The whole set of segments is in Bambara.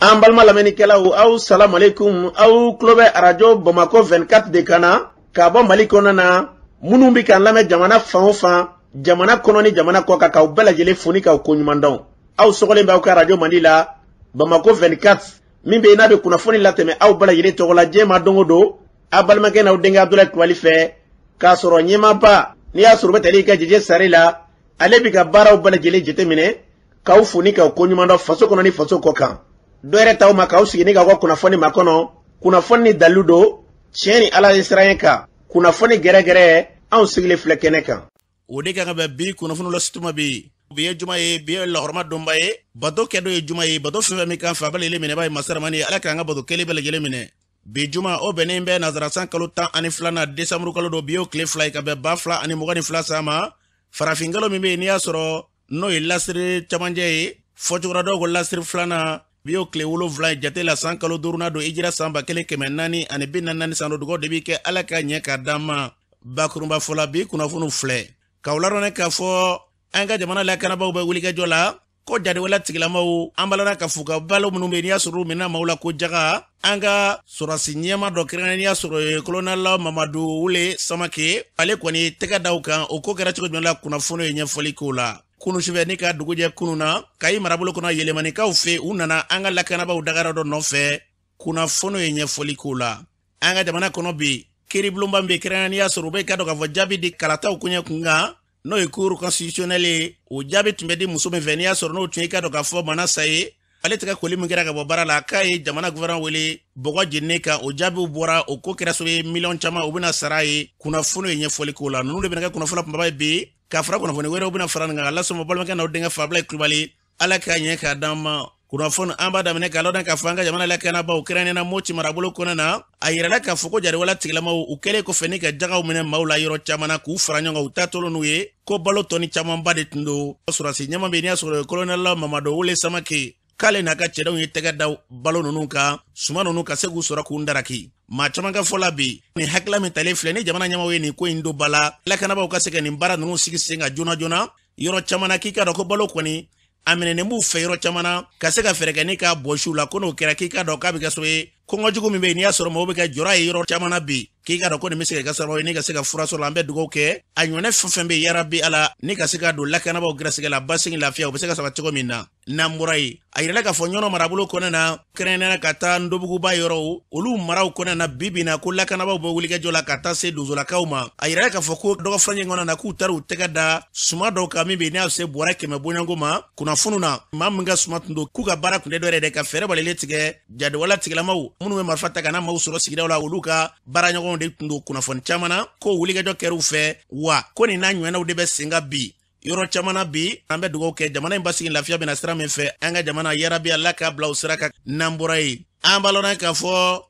An balima lamɛnnikɛlaw, aw salamalekun. Aw tulo bɛ Arajo Bamakɔ 24 de kan na k'a bɔ Mali kɔnɔna na. Minnu bɛ k'an lamɛn jamana fan o fan, jamana kɔnɔ ni jamana kɔ kan, k'aw bɛɛ lajɛlen fo ni k'aw koɲuman dɔn. Aw sɔgɔlen bɛ aw ka arajo mandi la, Bamakɔ 24, min bɛ yen n'a bɛ kunnafoni latɛmɛ aw bɛɛ lajɛlen tɔgɔ la diɲɛ ma don o don, aw balimakɛ n'aw denkɛ Abudulayi Kulubali fɛ, k'a sɔrɔ ɲɛmaaba n'i y'a sɔrɔ u bɛ tali kɛ Jeje Sare la, ale bɛ ka baaraw bɛɛ lajɛlen jateminɛ, k'aw fo ni k'aw koɲuman dɔn faso kɔnɔ ni faso kɔ kan. Dɔ yɛrɛ t'aw ma k'aw sigi ni k'aw ka kunnafoni makɔnɔ, kunnafoni ni dalilu don, tiɲɛ ni Ala ye siran kan, kunnafoni gɛrɛgɛrɛ, anw sigilen filɛ kɛnɛ kan. O de kan ka bɛn bi kunnafoni la situma bi. Bi ye juma ye, bi ye lɔhɔrɔma donba ye, bato kɛ don ye juma ye, bato fɛn fɛn min kan fɛ a bɛɛ lajɛlen minɛba ye masaramani ye. Ala k'an ka bato kelen bɛɛ lajɛlen minɛ. Bi juma, o bɛnnen bɛ nazarasan kalo 12nan, desanburu kalo don, bi y'o tile 2 ye ka bɛn 2022 san ma. Farafin kalo min bɛ yen n'i y'a sɔrɔ n'o ye lasiri camancɛ ye, fɔcogo dɔw ko lasiri filanan, bi y'o tile 7 ye jate la, san kalo duurunan don, ijira san 1444 san don. Dugawu de bi kɛ Ala ka ɲɛ k'a d'an ma. Bakurunba fɔ la, bi kunnafoniw filɛ k'aw ladɔnniya k'a fɔ an ka jamana lakanabaaw bɛ wulikajɔ la ko jadiwala tigilamaw an balana ka f'u ka balo minnu bɛ yen n'i y'a sɔrɔ u minɛ maaw la ko jaga. An ka sɔrɔsi ɲɛma dɔ kɛrɛnkɛrɛn n'i y'a sɔrɔ kolonɛli Mamadu Wule Samake, ale kɔni ye tɛgɛ da u kan. O ko kɛra cogo jumɛn la? Kunnafoni ye ɲɛfɔli k'o la. Kunu sufɛ ni ka dugu jɛ kunu na, Kayi marabolo kɔnɔ, Yɛlɛmanikaw fɛ, u nana an ka lakanabaaw dagayɔrɔ dɔ nɔfɛ. Kunnafoni ye ɲɛfɔli k'o la. An ka jamana kɔnɔ bi, kiiribulonba min bɛ kɛrɛnkɛrɛn n'i y'a sɔrɔ u bɛ ka dɔn k'a fɔ jaabi di kalataw koɲɛ kun kan, n'o ye Cour constitutionnelle ye, o jaabi tun bɛ di muso min fɛ n'i y'a sɔrɔ n'o tun ye ka dɔn k'a fɔ Manasa ye, ale tɛgɛ koli min kɛra ka bɔ baara la, k'a ye jamana gouvernement wele bɔgɔ jeninen kan. O jaabiw bɔra, o ko kɛra sababu ye miliyɔn caman u bɛna sara ye. Kunnafoni ye ɲɛfɔli k'o la. Ninnu de bɛna kɛ kunnafoni kunbaba ye bi, ka fara kunnafoni wɛrɛw bɛna fara nin kan ka lasɔmɔ balimakɛ n'aw denkɛ Fabila Kulubali. Ala k'a ɲɛ k'a d'an ma. Kunnafoni an b'a daminɛ k'a lɔdɔn k'a fɔ an ka jamana lakanabaaw, kɛrɛnkɛrɛnnenya Moti marabolo kɔnɔ na, a yirala k'a fɔ ko jariwala tigilamaw u kɛlen kɔfɛ ni ka jagaw minɛ maaw la yɔrɔ caman na k'u fara ɲɔgɔn kan, u taatolo n'u ye ko balo tɔni camanba de tun don. Sɔrɔdasi ɲɛma bɛ yen n'i y'a sɔrɔ kolonɛli Mamadu Wule Samake, k'ale n'a ka cɛdenw ye tɛgɛ da balo ninnu kan, suman ninnu, ka se k'u sɔrɔ k'u daraki. Maa caman ka fɔ la bi, nin hakilila min talen filɛ ni jamana ɲɛmaaw ye nin ko in don ba la, lakanabaaw ka se ka nin baara ninnu sigi sen kan joona joona yɔrɔ caman na, k'i k'a dɔn ko balo kɔni a minɛnen b'u fɛ yɔrɔ caman na, ka se ka fɛɛrɛ kɛ ni k'a bɔsi u la, ko n'o kɛra, k'i k'a dɔn k'a bɛ kɛ sababu ye kɔngɔ jugu min bɛ yen n'i y'a sɔrɔ mɔgɔw bɛ ka jɔrɔ ye yɔrɔ caman na bi, k'i k'a dɔn ko nin bɛ se ka kɛ sababu ye ni ka se ka fura sɔrɔ. An bɛ dugawu kɛ a ɲɔnɛ fɛn fɛn bɛ yen, yarabi Ala ni ka se ka don lakanabaaw gɛrɛsɛgɛ la, basigi lafiya o bɛ se ka sabati cogo min na. N'an bɔra yen, a yirala k'a fɔ Ɲɔnɔ marabolo kɔnɔ na, kɛrɛnkɛrɛnnenya ka taa Ndobuguba yɔrɔw, olu maraw kɔnɔ na, bi bi na ko lakanabaaw bɛ wulikajɔ la ka taa se donsolakaw ma. A yirala k'a fɔ ko dɔgɔ furancɛ kɔnɔ na, k'u taara u tɛgɛ da suma dɔw kan min bɛ yen n'a bɛ se bɔrɛ 100 bɔɲɔgɔnko ma. Kunnafoniw na, maa min ka suma tun don, k'u ka baara tun tɛ dɔwɛrɛ dɛ ka fɛɛrɛ balalen tigɛ jadiwala tigilamaw minnu bɛ marifa ta ka na maaw sɔrɔ sigidaw la, olu ka baaraɲɔgɔnw de tun don. Kunnafoni caman na ko wulikajɔ kɛr'u fɛ, wa ko nin n'a ɲɔgɔnnaw de bɛ sen kan bi yɔrɔ caman na bi. An bɛ dugawu kɛ jamana in basigi lafiya bɛna sira min fɛ, an ka jamana, yarabi Ala k'a bila o sira kan. N'an bɔra yen, an b'a lɔn k'a fɔ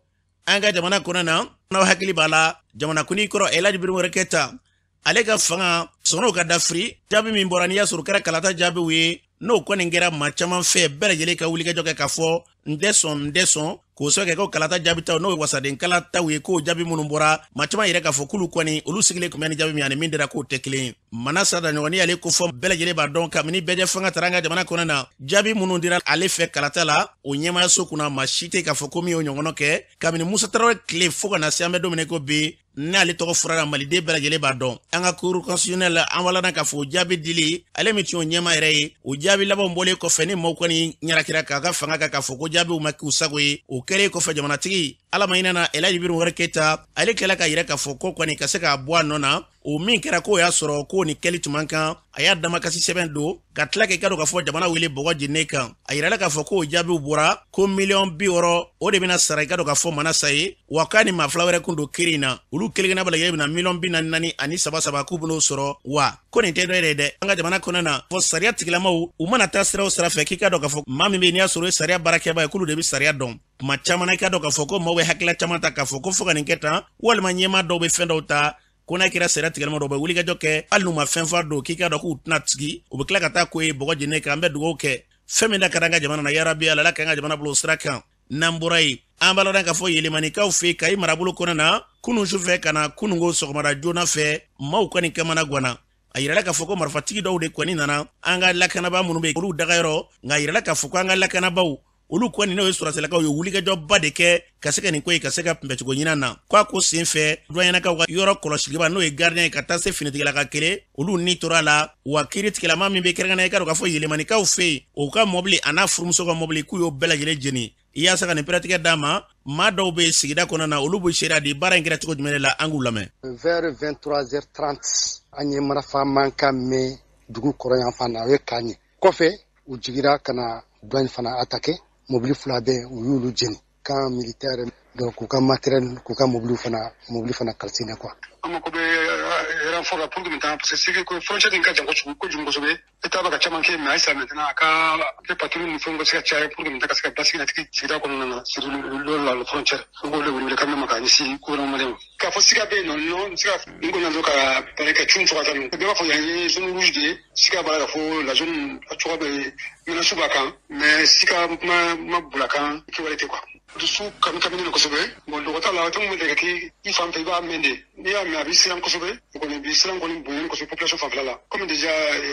an ka jamana kɔnɔ na, n'aw hakili b'a la, jamanakuntigi kɔrɔ Elaji Birimo Keyita, ale ka fanga sɔnn'o ka dafiri. Jaabi min bɔra n'i y'a sɔrɔ kɛra kalata jaabiw ye, n'o kɔni kɛra maa caman fɛ, bɛɛ lajɛlen ka wulikajɔ kɛ k'a fɔ n tɛ sɔn, n tɛ sɔn, k'o sɔrɔ kɛ ko kalata jaabi taw, n'o ye wasaden kala taw ye, k'o jaabi minnu bɔra, maa caman yɛrɛ k'a fɔ k'olu kɔni olu sigilen tun bɛ ni jaabi min ani min dira k'o tɛ kelen ye. Manasa Daɲɔgɔn, n'i y'ale kofɔ, bɛɛ lajɛlen b'a dɔn kabini bɛɛjɛ fanga taara an ka jamana kɔnɔ na, jaabi minnu dira ale fɛ kalata la o ɲɛmaayaso kunna, maa si tɛ k'a fɔ ko min y'o ɲɔgɔnna kɛ kabini Musa Tarawele tile fo ka na se an bɛ don min na ko bi. N'ale tɔgɔ fɔra, maliden bɛɛ lajɛlen b'a dɔn. An ka Cour constitutionnelle, an walana k'a fɔ o jaabi dili, ale min tun y'o ɲɛmaa yɛrɛ ye, o jaabi labanw bɔlen kɔfɛ ni maaw kɔni ɲarakira k'a ka fanga kan k'a fɔ ko jaabiw ma k'u sago ye, o kɛlen kɔfɛ, jamanatigi, Ala ma hinɛ na, Elaji Birimo Keyita, ale tilala ka yira k'a fɔ ko kɔni ka se k'a bɔ a nɔ na, o min kɛra k'o y'a sɔrɔ k'o ni kɛli tun man kan. A y'a damakasi sɛbɛn don ka tila k'i ka dɔn k'a fɔ jamana wele bɔgɔ jeninen kan. A yirala k'a fɔ k'o jaabiw bɔra ko miliyɔn 60 o de bɛna sara i ka dɔn k'a fɔ Manasa ye, wa k'a ni maa fila wɛrɛ kun don kiri in na, olu kelen kelenna bɛɛ lajɛlen bɛna miliyɔn 44 ani saba saba k'u bɛn'o sɔrɔ. Wa ko nin tɛ dɔ yɛrɛ dɛ, an ka jamana kɔnɔ na fɔ sariya tigilamaw u mana taa sira o sira fɛ, k'i ka dɔn k'a fɔ maa min bɛ yen n'i y'a sɔrɔ o ye sariya baarakɛba ye, k'olu de bɛ sariya dɔn. Kuma caman na, i ka dɔn k'a fɔ ko maaw bɛ hakilila caman ta k'a fɔ ko fo ka nin kɛ tan, walima ɲɛmaa dɔw bɛ fɛn dɔw ta ko n'a kɛra sariya tigɛlama dɔw bɛ wulikajɔ kɛ, hali n'u ma fɛn fa don, k'i k'a dɔn k'u tɛna sigi, u bɛ tila ka taa ko ye bɔgɔ jeninen kan. An bɛ dugawu kɛ fɛn min da ka di an ka jamana na, yarabi Ala k'an ka jamana bila o sira kan. N'an bɔra yen, an b'a lɔn k'a fɔ Yɛlɛmanikaw fɛ Kayi marabolo kɔnɔ na, kunun sufɛ ka na kununko sɔgɔmada joona fɛ, maaw kɔni kamana ganna. A yirala k'a fɔ ko marifatigi dɔw de kɔni nana an ka lakanabaa minnu bɛ olu dagayɔrɔ, nka a yirala k'a fɔ ko an ka lakanabaaw Olu kɔni, n'o ye sɔrɔsilakaw ye, wulikajɔba de kɛ ka se ka nin ko ye ka se ka kunbɛcogo ɲinan na. K'a ko sen fɛ, duwaɲɛnakaw ka yɔrɔ kɔlɔsiliba, n'o ye gardien ye, ka taa se finitigila ka kelen, olu ni tora a la. Wa kiiri tigilama min bɛ kɛrɛnkɛrɛn, i ka dɔn k'a fɔ Yelimanikaw fɛ yen, o ka mɔbili a n'a furumuso ka mɔbili, k'u y'o bɛɛ lajɛlen jeni. Yaasa ka nin pɛrɛtigɛ d'a ma, maa dɔw bɛ sigida kɔnɔna na, olu bɛ seereya di baara in kɛra cogo jumɛn de la. An k'u lamɛn. Vers 23h30, an ye marifa mankan mɛn dugu kɔrɔ yan fan na. O ye k'a ɲɛ kɔfɛ, u jigira ka na douane fana attaqué. Mobili fila bɛ, u y'olu jeni, camp militaire. Donc k'u ka matériel, k'u ka mobili fana calciné quoi. An mako bɛ renfort la pour que maintenant, parce que c'est que frontière in ka jan kojugu kojugu kosɛbɛ. État bɛ ka caman kɛ, mais halisa maintenant a ka kɛ patrouille ni fɛnw ka se ka caya pour que maintenant ka se ka basigi natigi sigida kɔnɔna na, surtout le la frontière. An k'o de wele kan ma ka ɲɛsin gouvernement malien ma k'a fɔ siga bɛ yen nɔ. Non, siga nin kɔni na ka pare ka cun fo ka taa ninnu bɛɛ b'a fɔ yan ye zone rouge de ye. Siga b'a la k'a fɔ la zone a cogoya bɛ menace b'a kan, mais siga ma ma bila kan kɛwale tɛ quoi. Dusu kami kami don kosɛbɛ. Bon, dɔgɔ t'a la, waati min bɛ kɛ i fan fɛ, i b'a mɛn de. N'i y'a mɛn, a b'i siran kosɛbɛ. O kɔni b'i siran kɔni bonya kosɛbɛ population fanfɛla la. Comme déjà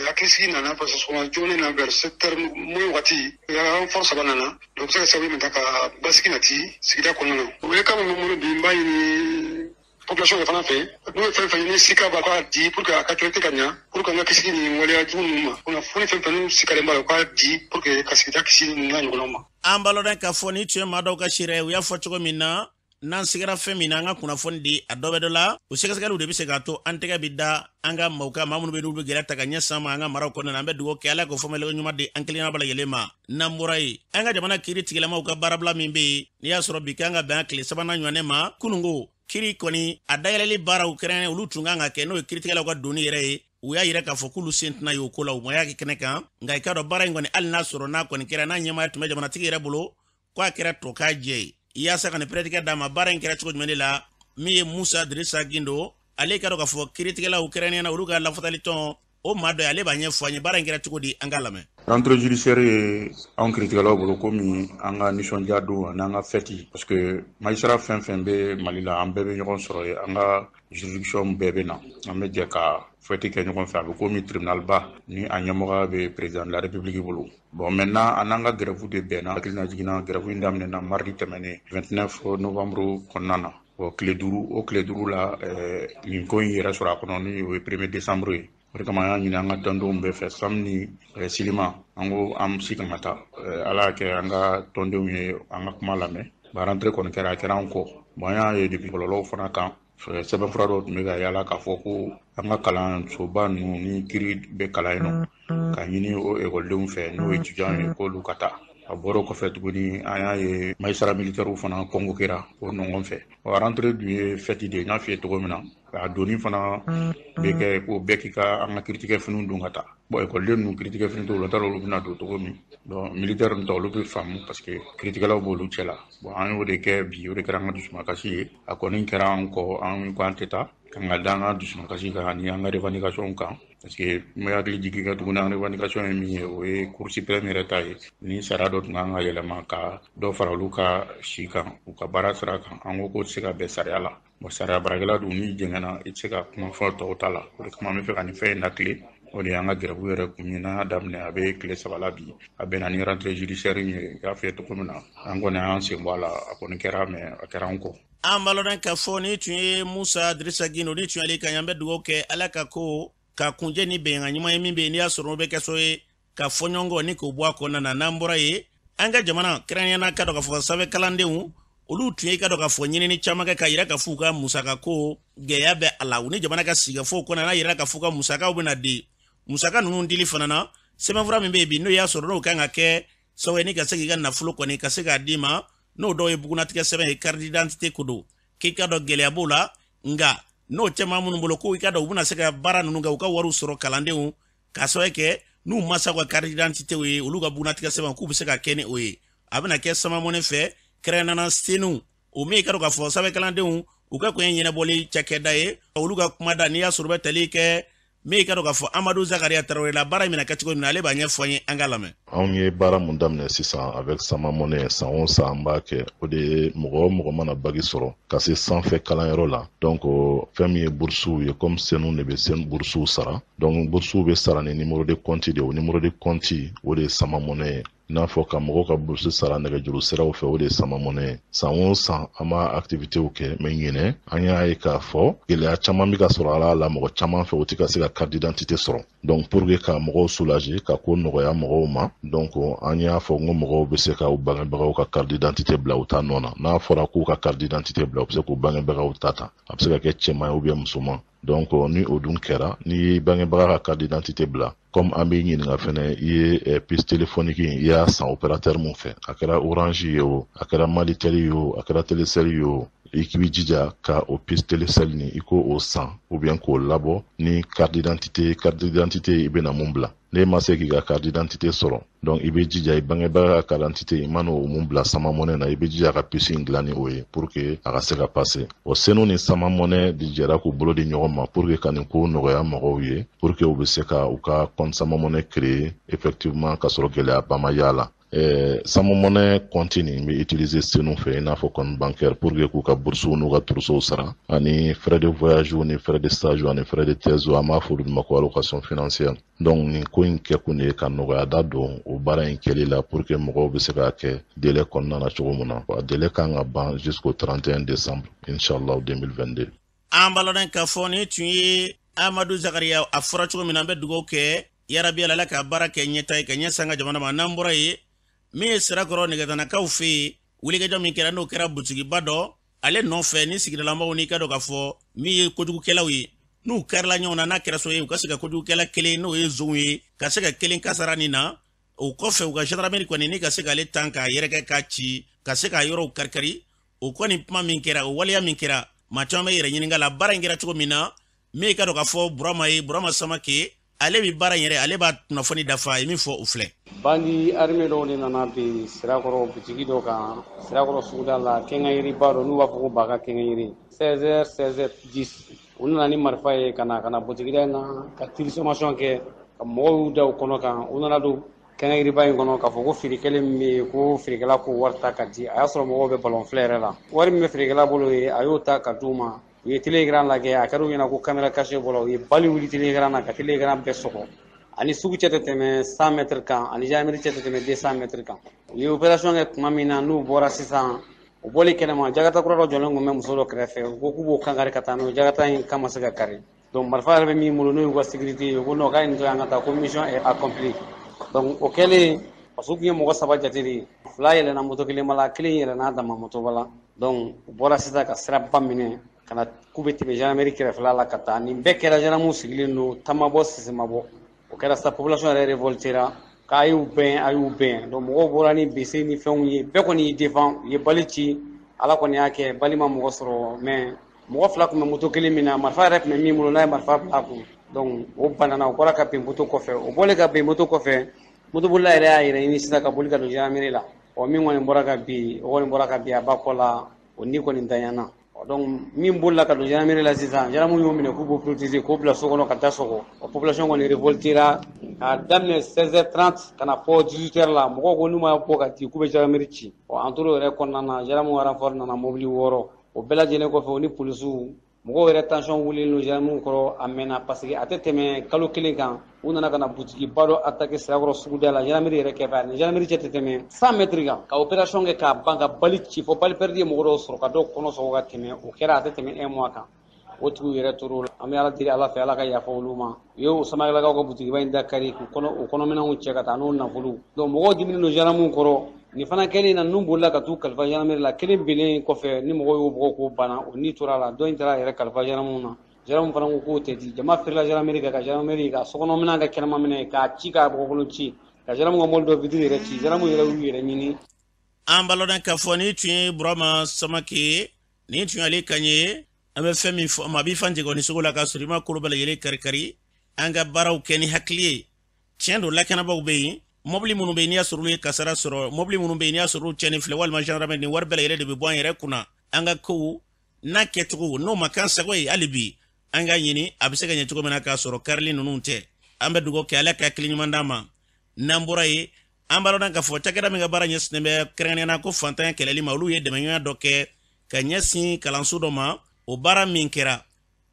hakilisigi nana, parce que sɔgɔma joona na, vers 7 heures moins waati, renfort saba nana. Donc o bɛ se ka sababu ye ka basigi nati sigida kɔnɔna na. O ye kan min bɛ n bolo bi, n b'a ɲini population yɛrɛ fana fɛ, n'u ye fɛn fɛn ɲini sika b'a k'a di pour que a ka traité ka ɲa, pour que an ka kisi nin waleya jugu ninnu ma. Kunnafoni fɛn fɛn n'u sikalen b'a la, u k'a di pour que ka sigida kisi nin n'a ɲɔgɔnnaw ma. An b'a lɔn k'a fɔ ni tun ye maa dɔw ka seereya ye. U y'a fɔ cogo min na, n'an sigara fɛn min na, an ka kunnafoni di a dɔ bɛ dɔ la. O sɛgɛsɛgɛliw de bɛ se k'a to an tɛgɛ bɛ da an ka maaw kan, maa minnu bɛ n'u bɛ gɛlɛya ta ka ɲɛsin an ma an ka maraw kɔnɔna na. An bɛ dugawu kɛ, Ala k'o faamuyali ɲuman di an kelenna bɛɛ lajɛlen ma. N'an bɔra yen, an ka jamana kiiri tigilamaw ka baarabila min bɛ yen, n'i y'a sɔrɔ bi kan ka bɛn a tile sabanan ɲɔgɔnɛ ma, kununko kiri kɔni a dayɛlɛli baaraw kɛrɛnkɛrɛn olu tun kan ka kɛ, n'o ye kiiritigɛlaw ka donni yɛrɛ ye, u y'a yira k'a fɔ k'olu sen tɛna ye o ko la. U ma y'a kɛ kɛnɛ kan, nka i k'a dɔn baara in kɔni, hali n'a sɔrɔ n'a kɔni kɛra, n'a ɲɛmaaya tun bɛ jamanatigi yɛrɛ bolo, ko a kɛra tɔ k'a jɛ ye. Yaasa ka nin pɛrɛtigɛ d'a ma, baara in kɛra cogo jumɛn de la? Min ye Musa Dirisa Gindo, ale ka dɔn k'a fɔ kiiritigɛlaw kɛrɛnkɛrɛnnenya na, olu ka lafasalitɔn o maa dɔ ye, ale b'a ɲɛfɔ an ye baara in kɛra cogo di. An k'a lamɛn. Rentrée judiciaire ye anw kiiritigɛlaw bolo komi an ka nisɔndiya don ani an ka fête, parce que magistrat fɛn fɛn bɛ Mali la, an bɛɛ bɛ ɲɔgɔn sɔrɔ yen, an ka juridiction bɛɛ bɛ na, an bɛ jɛ ka fête kɛ ɲɔgɔn fɛ. A bɛ komi tribunal ba ni a ɲɛmɔgɔya bɛ président de la République bolo. Bon, maintenant an n'an ka grève de bɛnna. Hakilina jiginna, grève in daminɛna mardi tɛmɛnen 29 novembre kɔnɔna na. Bon, tile 5, o tile 5 la, nin ko in yɛrɛ sɔrɔ a kɔnɔ, ni o ye premier décembre ye. O de kama an y'a ɲini an ka tɔndenw bɛɛ fɛ, SAM ni SYLIMA, an ko an si kana taa. Ala y'a kɛ an ka tɔndenw ye an ka kuma lamɛn. Bon, rentrée kɔni kɛra, a kɛra an kɔ. Bon, an y'a ye depuis bɔlɔlɔw fana kan, sɛbɛnfura dɔw tun bɛ ka yala k'a fɔ ko an ka kalansoba ninnu ni kiiri bɛ kalan yen nɔ, ka ɲini o ekɔlidenw fɛ, n'o ye étudiants ye, k'olu ka taa. A bɔra o kɔfɛ tuguni, an y'a ye magistrat militaire fana convoquera o ɲɔgɔn fɛ. Rentrée dun ye fête de ye, n y'a f'i ye cogo min na, a donni fana bɛ kɛ ko bɛɛ k'i ka an ka kiiritigɛ finiw don ka taa. Bon, ekɔliden ninnu, kiiritigɛ fini t'u la, n t'a dɔn olu bɛna don cogo min. Donc militaire ninnu ta, olu bɛ faamu parce que kiiritigɛlaw b'olu cɛ la. Bon, an y'o de kɛ bi, o de kɛra an ka dusumakasi ye. A kɔni kɛra an kɔ, an ko an tɛ taa kan ka da an ka dusumakasi kan ani an ka revendication kan, parce que n bɛ hakili jigin ka tuguni, an revendication ye min ye, o ye Cour suprême yɛrɛ ta ye, ni sariya dɔ tun kan ka yɛlɛma ka dɔ fara olu ka si kan, u ka baara sira kan. An ko k'o tɛ se ka bɛn sariya la. Bon, sariya baarakɛla dun, n'i jɛngɛnna, i tɛ se ka kuma fɔ tɔw ta la. O de kama an bɛ fɛ ka nin fɛn in lakile. O de y'an ka grève yɛrɛ kun ye. N'an y'a daminɛ, a bɛ tile 3 la bi, a bɛnna ni rentrée judiciaire in ye. I y'a f'i ye cogo min na, an kɔni y'an sen bɔ a la. A kɔni kɛra, mais a kɛra an kɔ. An b'a lɔn k'a fɔ ni tun ye Musa Dirisa Gindo, ni tun y'ale kan. An bɛ dugawu kɛ, Ala ka ko ka kunjɛ ni bɛnkan ɲuman ye min bɛ yen, n'i y'a sɔrɔ o bɛ kɛ so ye ka fɔ ɲɔgɔn kɔ ni k'o bɔ a kɔnɔna na. N'an bɔra yen, an ka jamana kɛrɛnkɛrɛnnenya ka dɔn k'a fɔ sanfɛ kalandenw, olu tun ye ka dɔn k'a fɔ ɲinini caman kɛ k'a yira k'a fɔ u ka musaka ko gɛlɛya bɛ a la. U ni jamana ka sigikafɔw kɔnɔ, n'a yira k'a fɔ u ka musakaw bɛna di, musaka ninnu dili fana na, sɛbɛnfura min bɛ yen bi, n'o y'a sɔrɔ n'o kan ka kɛ sababu ye ni ka se k'i ka nafolo kɔni ka se k'a d'i ma, n'o dɔw ye bugunatigɛ sɛbɛn ye, carte d'identité ko don, k'i ka dɔn gɛlɛya b'o la. Nka n'o tɛ maa minnu bolo, ko i ka dɔn u bɛna se ka baara ninnu kɛ, u ka wariw sɔrɔ kalandenw k'a sababu kɛ n'u masaw ka carte d'identité ye, olu ka bugunatigɛ sɛbɛn, k'u bɛ se ka kɛ ni o ye. A bɛna kɛ Samamɔnɛ fɛ, kɛrɛnkɛrɛnnenya SENU, o min ka dɔn k'a fɔ sanfɛ kalandenw u ka kɔɲɛ ɲɛnabɔli cakɛda ye, olu ka kumada, n'i y'a sɔrɔ u bɛ tali kɛ min ka dɔn k'a fɔ Amadu Zakariya Tarawele la, baara in bɛna kɛ cogo min na, ale b'a ɲɛfɔ an ye. An k'a lamɛn. Anw ye baara mun daminɛ sisan avec Samamɔnɛ, san o san an b'a kɛ. O de ye mɔgɔ o mɔgɔ mana bac sɔrɔ ka se sanfɛ kalanyɔrɔ la, donc fɛn min ye boursew ye, comme SENU de bɛ sen boursew sara, donc boursew bɛ sara ni numéro de compte de ye. O numéro de compte, o de ye Samamɔnɛ ye. I n'a fɔ ka mɔgɔw ka bourse sara nɛgɛjuru siraw fɛ, o de ye Sama Money ye. San o san an b'a activitéw kɛ, mais ɲinɛ an y'a ye k'a fɔ gɛlɛya caman bɛ ka sɔrɔ a la mɔgɔ caman fɛ, u tɛ ka se ka carte d'identité sɔrɔ. Donc pour que ka mɔgɔw soulager, ka ko nɔgɔya mɔgɔw ma, donc an y'a fɔ n ko mɔgɔw bɛ se ka u bangebagaw ka carte d'identité bila u ta nɔ na. N'a fɔra k'u ka carte d'identité bila, u bɛ se k'u bangebagaw ta ta, a bɛ se ka kɛ cɛman ye ou bien musoman. Donc ni o dun kɛra, n'i ye bangebaga ka carte d'identité bila, comme an b'i ɲininka fɛnɛ, i ye puce téléphonique i y'a san opérateur mun fɛ, a kɛra Orange ye o, a kɛra Malitel ye o, a kɛra Telecel ye o, i k'i jija ka o puce Telecel nin i ko o san ou bien k'o labɔ ni carte d'identité. Carte d'identité i bɛna mun bila, n'e ma se k'i ka carte d'identité sɔrɔ, donc i bɛ jija i bangebaga ka carte d'identité, i mana o mun bila Sama Money na, i bɛ jija ka puce in dilan ni o ye pour que a ka se ka passer. O Senu ni Sama Money de jɛra k'u bolo di ɲɔgɔn ma pour que ka nin ko nɔgɔya mɔgɔw ye, pour que u bɛ se ka u ka compte Sama Money créer effectivement ka sɔrɔ gɛlɛyaba ma y'a la. Sama Money compte nin bɛ utiliser Senu fɛ i n'a fɔ compte bancaire pour que k'u ka bourses n'u ka trousseau sara, ani frais de voyage ni frais de stage ani frais de thèse, an b'a fɔ olu ma ko allocation financière. Donc nin ko in kɛkun de ye ka nɔgɔya da don o baara in kɛli la pour que mɔgɔw bɛ se k'a kɛ délai kɔnɔna na cogo min na. A délai kan ka ban jusqu'au 31 décembre, inchallah, 2022. An b'a lɔn k'a fɔ nin tun ye Amadu Zakariya. A fɔra cogo min na, an bɛ dugawu kɛ yarabi Ala ka baara kɛ ɲɛta ye ka ɲɛ san ka jamana ma. N'an bɔra yen, min ye Sirakɔrɔ nɛgɛtanakaw fɛ yen, wulikajɔ min kɛra, n'o kɛra butigiba dɔ ale nɔfɛ ni sigidalamɔgɔw, n'i ka dɔn k'a fɔ min ye kojugukɛlaw ye, n'u karila ɲɔgɔn na, n'a kɛra so ye, u ka se ka kojugukɛla kelen, n'o ye zonw ye, ka se ka kelen kasara nin na. O kɔfɛ, u ka gendarmerie kɔni ni ka se k'ale tan k'a yɛrɛkɛ k'a ci, ka se k'a yɔrɔw karikari. O kɔni kuma min kɛra, o waleya min kɛra, maa caman bɛ yɛrɛ ɲininka la baara in kɛra cogo min na. Min ka dɔn k'a fɔ Burama ye, Burama Samake, ale bɛ baara in yɛrɛ, ale b'a kunnafoni dafa. A ye min fɔ, o filɛ. Bandit armé dɔw de nana bin Sirakɔrɔ butigi dɔ kan, Sirakɔrɔ suguda la, kɛnkɛyiriba dɔ n'u b'a fɔ ko Baga kɛnkɛyiri. 16h, 16h10, u nana ni marifa ye ka na butigida in na ka tir sommation kɛ ka mɔgɔw y'u da u kɔnɔ kan. U nana don kɛnkɛyiriba in kɔnɔ k'a fɔ ko feerekɛla min bɛ yen, ko feerekɛla ko wari ta ka di. A y'a sɔrɔ mɔgɔw bɛ balon filɛ yɛrɛ la. Wari min bɛ feerekɛla bolo ye, a y'o ta ka d'u ma. U ye télé écran lajɛ, a kɛra u ɲɛna ko caméra cachée bɔra. U ye balle wuli télé écran na ka télé écran bɛɛ sɔgɔ. Ani sugu cɛ tɛ tɛmɛ 100 mètres kan, ani gendarmerie cɛ tɛ tɛmɛ 200 mètres kan. U ye opération kɛ tuma min na, n'u bɔra sisan, u bɔlen kɛnɛma, jagata kura dɔ jɔlen tun bɛ muso dɔ kɛrɛfɛ. U ko k'u b'o kan kari ka taa n'o ye. Jagata in kan ma se ka kari. Donc marifa yɛrɛ bɛ min bolo, n'o y'u ka sécurité ye, u ko non, k'a ye nin to yan ka taa, ko mission est accomplie. Donc o kɛlen, parce que u tun ye mɔgɔ saba jate de, fila yɛlɛnna moto kelen ba la, kelen yɛlɛnna a dama moto ba la. Donc u bɔra sisan ka siraba minɛ ka na k'u bɛ tɛmɛ gendarmerie kɛrɛfɛla la ka taa. Nin bɛɛ kɛra, gendarmew sigilen don, ta ma bɔ, sisi ma bɔ. O kɛra sa, population yɛrɛ révoltera k'a y'u bɛn, a y'u bɛn. Donc mɔgɔw bɔra ni bese ni fɛnw ye, bɛɛ kɔni y'i défend. U ye balle ci, Ala kɔni y'a kɛ balle ma mɔgɔ sɔrɔ, mais mɔgɔ fila tun bɛ moto kelen min na, marifa yɛrɛ tun bɛ min bolo, n'a ye marifa bila a kun, donc o banana. O bɔra ka bin moto kɔfɛ. O bɔlen ka bin moto kɔfɛ, motobolila yɛrɛ y'a yɛrɛ ɲini sisan ka boli ka don gendarmerie la. Ɔ min kɔni bɔra ka bin, o kɔni bɔra ka bin a ba kɔ la, o ni kɔni danyana. Donc min bolila ka don gendarmerie la sisan, gendarmew y'o minɛ k'u b'o protéger, k'o bila so kɔnɔ ka da sɔgɔ. O population kɔni révoltera k'a daminɛ 16h30 ka na fɔ 18h la. Mɔgɔw ko n'u ma bɔ ka di, k'u bɛ gendarmerie ci. Ɔ an tor'o yɛrɛ kɔnɔna na, gendarmew renfort nana, mobili 6. O bɛɛ lajɛlen kɔfɛ, o ni polisiw, mɔgɔw yɛrɛ tension wulilen don gendarmew kɔrɔ a mɛnna, parce que a tɛ tɛmɛ kalo kelen kan, u nana ka na butigiba dɔ attaquer Sirakɔrɔ suguda la, gendarmerie yɛrɛ kɛrɛfɛ, ani gendarmerie cɛ tɛ tɛmɛ 100 mètres kan, ka opération kɛ k'a ban, ka balle ci fɔ balle perdue ye mɔgɔ dɔw sɔrɔ ka dɔw kɔnɔ sɔgɔ ka tɛmɛ. O kɛra a tɛ tɛmɛ un mois kan. O tigiw yɛrɛ tor'o la. An bɛ Ala deli Ala fɛ, Ala ka yafa olu ma. U ye o Samakelakaw ka butigiba in da kari k'u kɔnɔ, o kɔnɔminɛnw cɛ ka taa n'o nafolo. Donc mɔgɔw diminen don gendarmew kɔrɔ. Nin fana kɛlen na, ninnu bolila ka t'u kalifa gendarmerie la. Kelen binnen kɔfɛ, ni mɔgɔw y'o bugɔ k'o banna, o ni tora a la. Dɔ in taara a yɛrɛ kalifa gendarmew na. Gendarmew fana ko k'o tɛ di. Jama firila gendarmerie kan, ka gendarmerie ka sokɔnɔminɛn kɛ kɛnɛmaminɛ, k'a ci, k'a bɔgɔkolon ci, ka gendarmew ka mobili dɔ vitre yɛrɛ ci. Gendarmew yɛrɛ y'u yɛrɛ ɲini. An b'a lɔn k'a fɔ ni tun ye Burama Samake, nin tun y'ale kan ye. An bɛ fɛn min fɔ, maa b'i fan jɛgɛ ni sogo la k'a sɔrɔ i ma kolo bɛɛ lajɛlen kari kari. An ka baaraw kɛ ni hakili ye. Tiɲɛ don, lakanabaaw bɛ yen, mɔbili minnu bɛ yen, n'i y'a sɔrɔ olu ye kasara sɔrɔ, mɔbili minnu bɛ yen, n'i y'a sɔrɔ olu cɛnni filɛ, walima gendarme, nin wari bɛɛ lajɛlen de bɛ bɔ an yɛrɛ kunna. An ka kow n'a kɛcogo n'o ma k'an sago ye, hali bi an ka ɲini a bɛ se ka ɲɛ cogo min na k'a sɔrɔ karili ninnu tɛ. An bɛ dugawu kɛ, Ala ka hakili ɲuman d'an ma. N'an bɔra yen, an b'a dɔn k'a fɔ cakɛda min ka baara ɲɛsinnen bɛ kɛrɛnkɛrɛnnenya na ko fantanya kɛlɛli ma, olu ye dɛmɛɲɔgɔnya dɔ kɛ ka ɲɛsin kalanso dɔ ma. O baara min kɛra,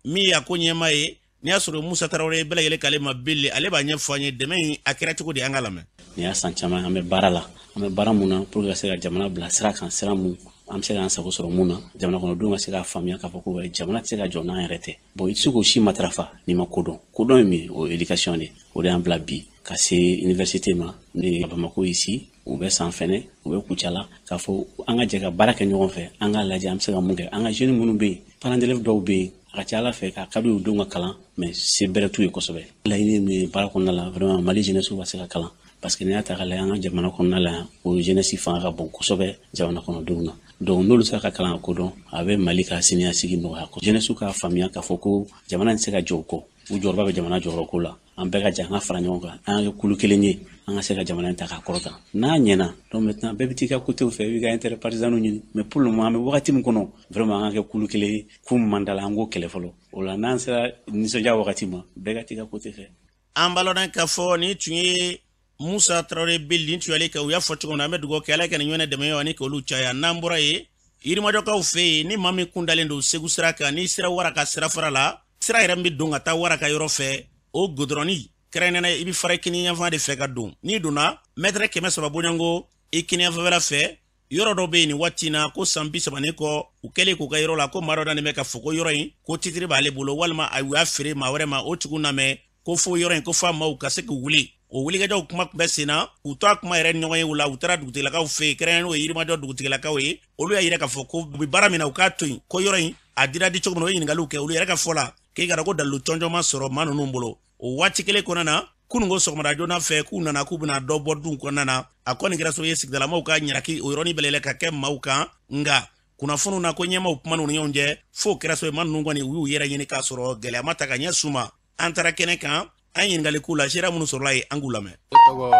min ye a ko ɲɛma ye, n'i y'a sɔrɔ Musa Tarawele, bɛɛ lajɛlen k'ale ma bele, ale b'a ɲɛfɔ an ye dɛmɛ in a kɛra cogo di. An ka lamɛn. Nin y'a san caman an bɛ baara la, an bɛ baara mun na pour que ka se ka jamana bila sira kan, sira mun an bɛ se k'an sago sɔrɔ mun na, jamana kɔnɔdenw ka se k'a faamuya k'a fɔ ko jamana tɛ se ka jɔ n'an yɛrɛ tɛ. Bon, i tɛ se k'o si matarafa n'i ma kodɔn. Kodɔn ye min ye, o ye éducation de ye. O de y'an bila bi ka se université ma ne Bamako ici, u bɛ san fɛnɛ, u bɛ Kucala, k'a fɔ an ka jɛ ka baara kɛ ɲɔgɔn fɛ, an k'a lajɛ an bɛ se ka mun kɛ. An ka jeunes minnu bɛ yen, parents d'élèves dɔw bɛ yen, a ka ca Ala fɛ k'a ka d'u denw ka kalan, mais se bɛrɛ t'u ye kosɛbɛ. Laɲini ye min ye baara kɔnɔna la, vraiment Mali jeunesse ka se ka kalan, parce que n'i y'a ta k'a lajɛ an ka jamana kɔnɔna la yan, o jeunesse fanga ka bon kosɛbɛ jamana kɔnɔdenw na. Donc n'olu sera ka kalan ka kodɔn, a bɛ Mali ka siniɲɛsigi nɔgɔya. Jeunesse k'a faamuya k'a fɔ ko jamana tɛ se ka jɔ o kɔ, u jɔyɔrɔba bɛ jamana jɔyɔrɔ ko la. An bɛɛ ka jɛ an ka fara ɲɔgɔn kan, an ka kɛ kulu kelen ye, an ka se ka jamana in ta k'a kɔrɔta. N'a ɲɛna, donc maintenant bɛɛ bɛ t'i ka côté fɛ, i b'i ka intérêt partisan ɲini. Mais pour le moment, an bɛ wagati min kɔnɔ, vraiment an ka kɛ kulu kelen ye. Ko min man d'a la, an k'o kɛlɛ fɔlɔ. O la n'an sera nisɔndiya wagati ma, bɛɛ ka t'i ka côté fɛ. An b'a lɔn k'a fɔ nin tun ye Musa Tarawele Beli tun y'ale kan. U y'a fɔ cogo min na, an bɛ dugawu kɛ, Ala ka nin ɲɔgɔn dɛmɛ ani k'olu caya. N'an bɔra yen, Yirimajɔkaw fɛ yen, ni maa min kun dalen don Segu sira kan, n'i sera Wara ka sirafara la, sira yɛrɛ min bɛ don ka taa Wara ka yɔrɔ fɛ, o godɔrɔni kɛrɛnkɛrɛnnenya, i bɛ fara kini yanfan de fɛ ka don. N'i donna mɛtɛrɛ 300 bɔɲɔgɔnko i kini yanfanfɛla fɛ, yɔrɔ dɔ bɛ yen nin waati in na ko san 30 ni kɔ, u kɛlen k'u ka yɔrɔ la, ko maa dɔ nalen bɛ ka fɔ ko yɔrɔ in ko titiri b'ale bolo, walima a u y'a feere maa wɛrɛ ma. O tigiw namɛ ko fo yɔrɔ in ko f'a maaw ka se k'u wuli. O wulikajɔw kuma tun bɛ sen na, k'u to a kuma yɛrɛ ɲɔgɔn ye o la, u taara dugutigilakaw fɛ yen, kɛrɛnkɛrɛnnen o ye Yirimajɔ dugutigilakaw ye. Olu y'a yira k'a fɔ ko u bɛ baara min na, u k'a to yen, ko yɔrɔ in a dira di cogo min na. U ye ɲininkaliw kɛ, olu yɛrɛ ka fɔ la k'e ka ko dalilu jɔnjɔn ma sɔrɔ maa ninnu bolo. O waati kelen kɔnɔna na, kununko sɔgɔmada joona fɛ, k'u nana k'u bɛna dɔ bɔ duw kɔnɔna na. A kɔni kɛra sababu ye sigidalamaw ka ɲaraki o yɔrɔnin bɛɛ ka kɛ maaw kan. Nka kunnafoniw na ko ɲɛmaw kuma n'u ni ɲɔgɔn cɛ, f'o kɛra sababu ye maa ninnu kɔni u y'u yɛrɛ ɲini k'a sɔrɔ gɛlɛya ma ta ka ɲɛ s'u ma. An taara kɛnɛ kan, an ɲininkali k'u la, seereya minnu sɔrɔla yen, an k'u lamɛn. Ne tɔgɔ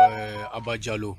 Aba Jalo,